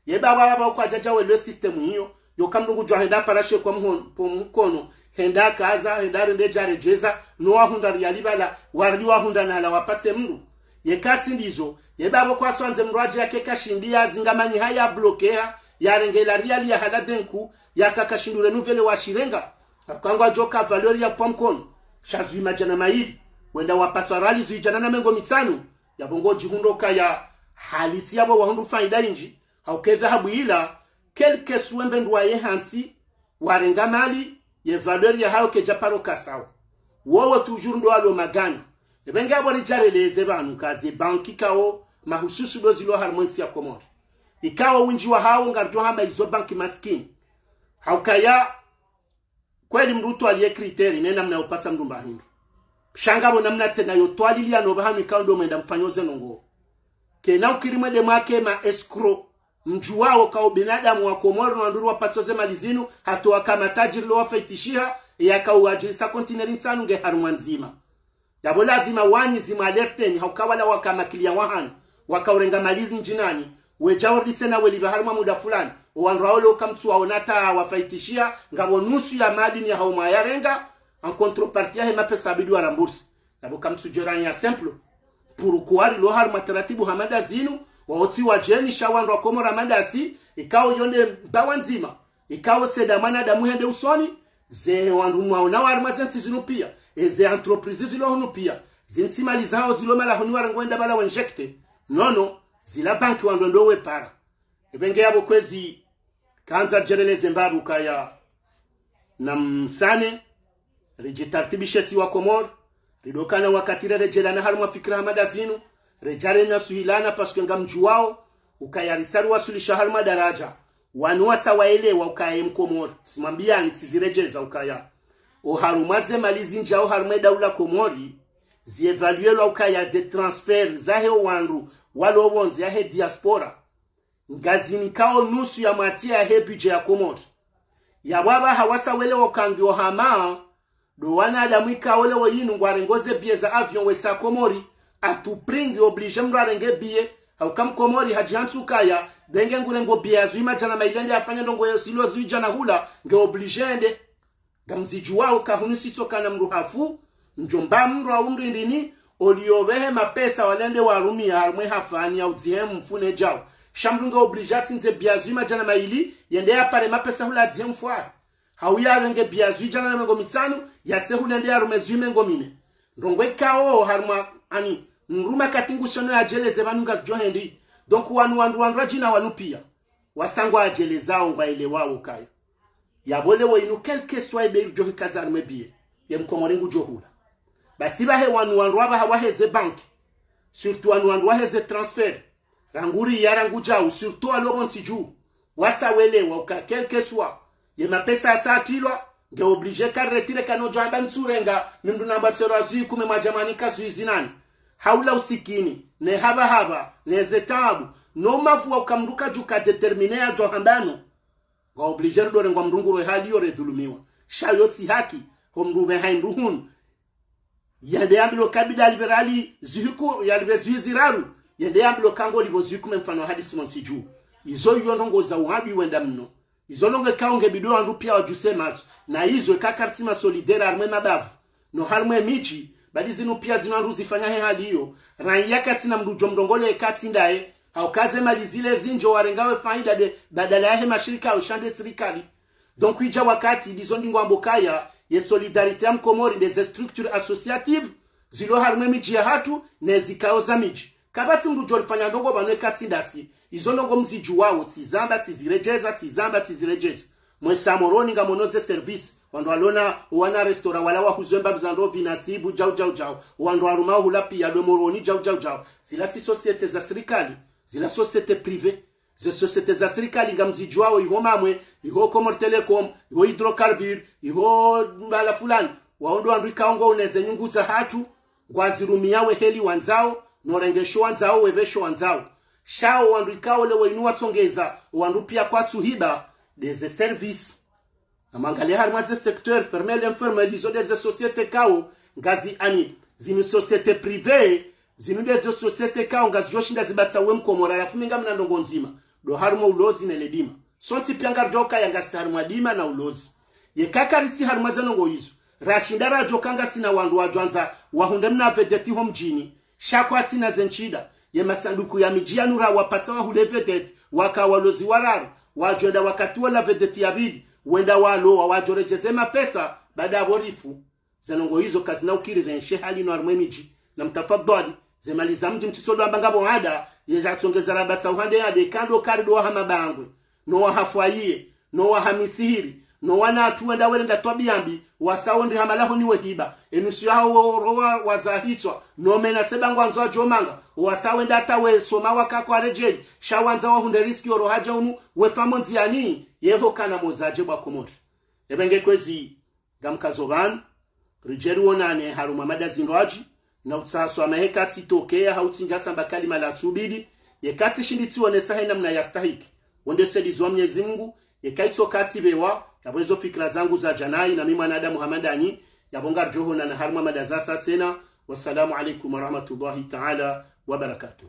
Yeba apva apva kwadjadja welewe système iyo, yoka mndru ngudjo henda apara she pvwa mho-, pvwa mkono, henda akaza, henda arende dja aredjeza, no wahundra riyali pvala, warudi wahundra na hala wapvatse mndru. Yeka tsi ndizo, yeba apvo kwatswandze mndru adje yake kashindi yazingamanyiha yabloquéha, yarenge la riyali yahala denku, yaka kashindru renouvelé washirenga. Hauka ngwadjo ka valeur ya pvwa mkono, sha zwi madjana mayili, wenda wapvatswa riyali zwi djana na mengo mitsanu, yapvo ngodjihundro kaya halisi yapvo wahundru faida indji, hauka e dhahabu ila, quelque soit mbe ndrwaye hantsi, warenga mali, ye valeur yahayo kedja paro kasawa. Wowo toujours ndo walo magana. Epvenge apvo ridjareleze pvanu ka ze banki kawo, mahususu ndo zilo harumwa entsi ya Komori. Ikawo windji wahawo ngaridjo hamba izo banki maskini. Haukaya, kweli mndru utwaliye critère, ne namna yopvatsa mndru mba hindru. Sha ngapvo namna tsena yotwaliliya no pvahanu ikawo ndo mwenda mfanyo ze ndrongoo. Kena ukiri mwende mwake ma escroc. Mdjuwawo ka ubinadamu wa Komori no wandru wapvatso ze mali zinu, hata waka matajiri lo wafaitishiha, yaka uwadjirisa kontineri ntsanu nge harumwa ndzima. Yapvo ladhima wanyi zimwa alerteni, hauka wala waka makiliya wahanu, waka urenga mali ndjinani, wedja wardise na welipva harumwa muda fulani, o wandru wawo leo kamtsu waona hata wafaitishiha, ngapvo nusu ya mali ni yahawo mwayarenga, en contrepartie yahe mapesa abidi warembourse. Yapvo kamtsudjoranya simple. Pourquoi rilo harumwa taratibu hama nda zinu, wawo tsi wadjeni sha wandru wa Komori hama nda si, ikawo yo nde mbawa ndzima, ikawo seda mwanadamu hende usoni, ze wandru mwaona harumwa ze ntsi zinu piya, eze entreprise zilo hunu piya, zintsi mali zawo zilo malahoni warenge wenda pvala wa injecté. Non, non, zila banki wandru ndo wepara. Epvenge yapvo kwezi, kandza ridjereleze mbapvi ukaya namsane, ridjitartibishe si wa Komori, ridokana wakati reredjelana harumwa fikira hama nda zinu, redjare na suhilana parce que ngamdjuwawo, ukaya risa riwasulisha harumwa daradja, wanu wasa waelewa ukaya ye Mkomori, tsimwambiyani tsiziredjeza ukaya. O harumwa ze mali zindjao harumwa e daula Komori, ziévaluélwa ukaya ze transfert zahe o wandru walo pvondze yahe diaspora ngazinikao nusu ya moitié yahe budget ya Komori. Yapvo apvaha wasa welewa uka ngiyo hama, ndo wanadamu ikao leo yinu ngwarengo ze billet za avion wesa Komori, à tout prix ngi obligé mndru arenge billet, hauka Mkomori hadjihantsi ukaya, benge ngurengo billet ya zwi madjana mayili yende yafanye ndrongoo yo silo zwi djana hula, nge obligé yende. Ngamzidjuwao ka hunu sitsoka na mndru hafu, ndjomba mndru wa umrindini, oliyo pvehe mapesa walende warumiya harumwe hafani ya udzihe mfune djao. Sha mndru nge obligé atsindze billet ya zwi madjana mayili, yende yapare mapesa hula adzihe mfwahe. Hau yarenge billet ya zwi djana na mengo mitsanu, yase hulende yarume zwi mengo mine. Ndrongoo ikao harumwa, ani, mndru ma kati ngushono yadjeleze pvanu ngazidjo hendi. Donc wanu wandru wandru wadjina wanu piya. Wasa ngwadjelezao ngwaelewao ukaya. Yapvo leo inu quelque soit ebe ridjo hikaza harumwe billet, ye Mkomori ngudjo hula. Basi pvahe wanu wandru apvaha waheze banki. Surtout wanu wandru waheze transfert. Rangu riya rangu djau, surtout walo pvontsi dju. Wasa welewa uka quelque soit ye mapesa yasa atrilwa, nge obligé ka riretire kana udjo hamba ntsurenga, mi mndru namba tsero wa zwi kume mwadja mwanika zwi zinane. Haula usikini, ne haba haba, ne ze taabu, no mavu wa uka mndru kadjuka déterminé yadjo hamba no. Nga obligé ridorengwa mndru nguro hali yo redhulumiwa. Sha yo tsi haki, ho mndru ube hayi mndru hunu. Yende yambilwe kabida yalipve rali zihiku, yalipve zihi ziraru. Yende yambilwe kango lipvo zihiku me mfano hadisi montsi dju. Izo iyo ndrongoo za uhabi wenda mno. Izo ndrongoo ikao nge bidi wandru pia wadjuse matso. Na izo ika karitsi ma solidaire harimwa e mabavu no harimwa e midji, badi zinu pia zinu wandru zifanya he hali iyo. Raiya katsina mndru djo mrongole katsi ndaye. Hauka ze mali zile zindjo warenga we faida de badala yahe mashirika au sha nde sirikali. Donc idja wakati ndizo ndingwambo kaya ye solidarité ya mkomori nde ze structures associatives zilo harimwa e midji yahatru ne zikao za midji. Kapvatsi mndru djo rifanya ndrongoo pvanu eka tsi ndasi. Izo ndrongoo mzidjuwao, tsizamba, tsiziredjeza, tsizamba, tsiziredjeza. Mwesa Moroni ngamono ze service. Wandru walona, wana restaurant wala wahuzo e mbapvi za ndrovi na sibu, djau, djau, djau. Wandru waruma hula pia lwe Moroni, djau, djau, djau. Zila tsi sociétés za sirikali, zila sociétés privées. Ze sociétés za sirikali ngamzidjuwao, iho Mamwe, iho Comores Telecom, iho Hydrocarbures, iho mbala fulani. Wao ndo wandru ikao ngwaoneze nyungu zahatru, ngwazirumiao we heli wandzao, no rengesho wandzao, wepvesho wandzao. Sha o wandru ikao leo inu watsongeza, o wandru pia kwatsu hiba, nde ze service. Namwangalie harimwa ze secteur formel, informel, izo nde ze sociétés ikao, ngazi ani, zinu sociétés privées, zinu nde ze sociétés ikao, ngazidjo shinda zibasa we mkomori, halafu mi ngamina ndrongoo ndzima, ndo harimwa ulozi ne le dima. Sontsi pia ngaridjo kaya ngasi harimwa dima na ulozi. Yeka karitsi harimwa ze ndrongoo izo, rashinda radjo ka ngasina wandru wadjo andza wahundre mna vedeti ho mdjini. Sha kwatsina ze ntsida, ye masanduku ya midji yanu rawapatsa wahule vedeti, waka walozi wararu, wadjo enda wakati wola vedeti ya pvili, wenda walowa, wadjo redjeze mapesa, baada yapvo rifu. Ze ndrongoo izo kazina ukiri renshe hali no harimwa e midji. Na mtafadhwali, ze mali za mdji mtsiso ndo amba ngapvo ada, ye djatsongeza rabasa uhande yade, kando kari ndo waha mabangwe, no waha fwayiye, no waha misihiri, no wana atru wenda werenda twabiya mbi, wasao ndri hamalaho ni wehiba, enusu yaho wo rowa wazahitswa, no mena seba ngwandzo adjo manga, wasao wenda hata wesoma wakakwa redjeli, sha wandza wahundre riziki oro hadja unu, wefa mo ndziyani, yeho kana mozaje bwa Komori. Ebe nge kwezi, ngamkazo pvanu, ridje riwonane harumwa mada zindrwadji, na utsaha swamaha eka tsitokeya hau tsindja tsamba kalima la tsubidi, yeka tsishindi tsiwonesa he namna yastahiki. Wo nde usaidizi wa Mnyezi Mungu, yeka itsoka tsipvewa, yapvo ezo fikira zangu zadja nayi, na mi mwanadamu hama ndanyi, yapvo ngaridjo honana harumwa mada zasa tsena. Wassalamu alaikum warahmatullahi taala wabarakatuh.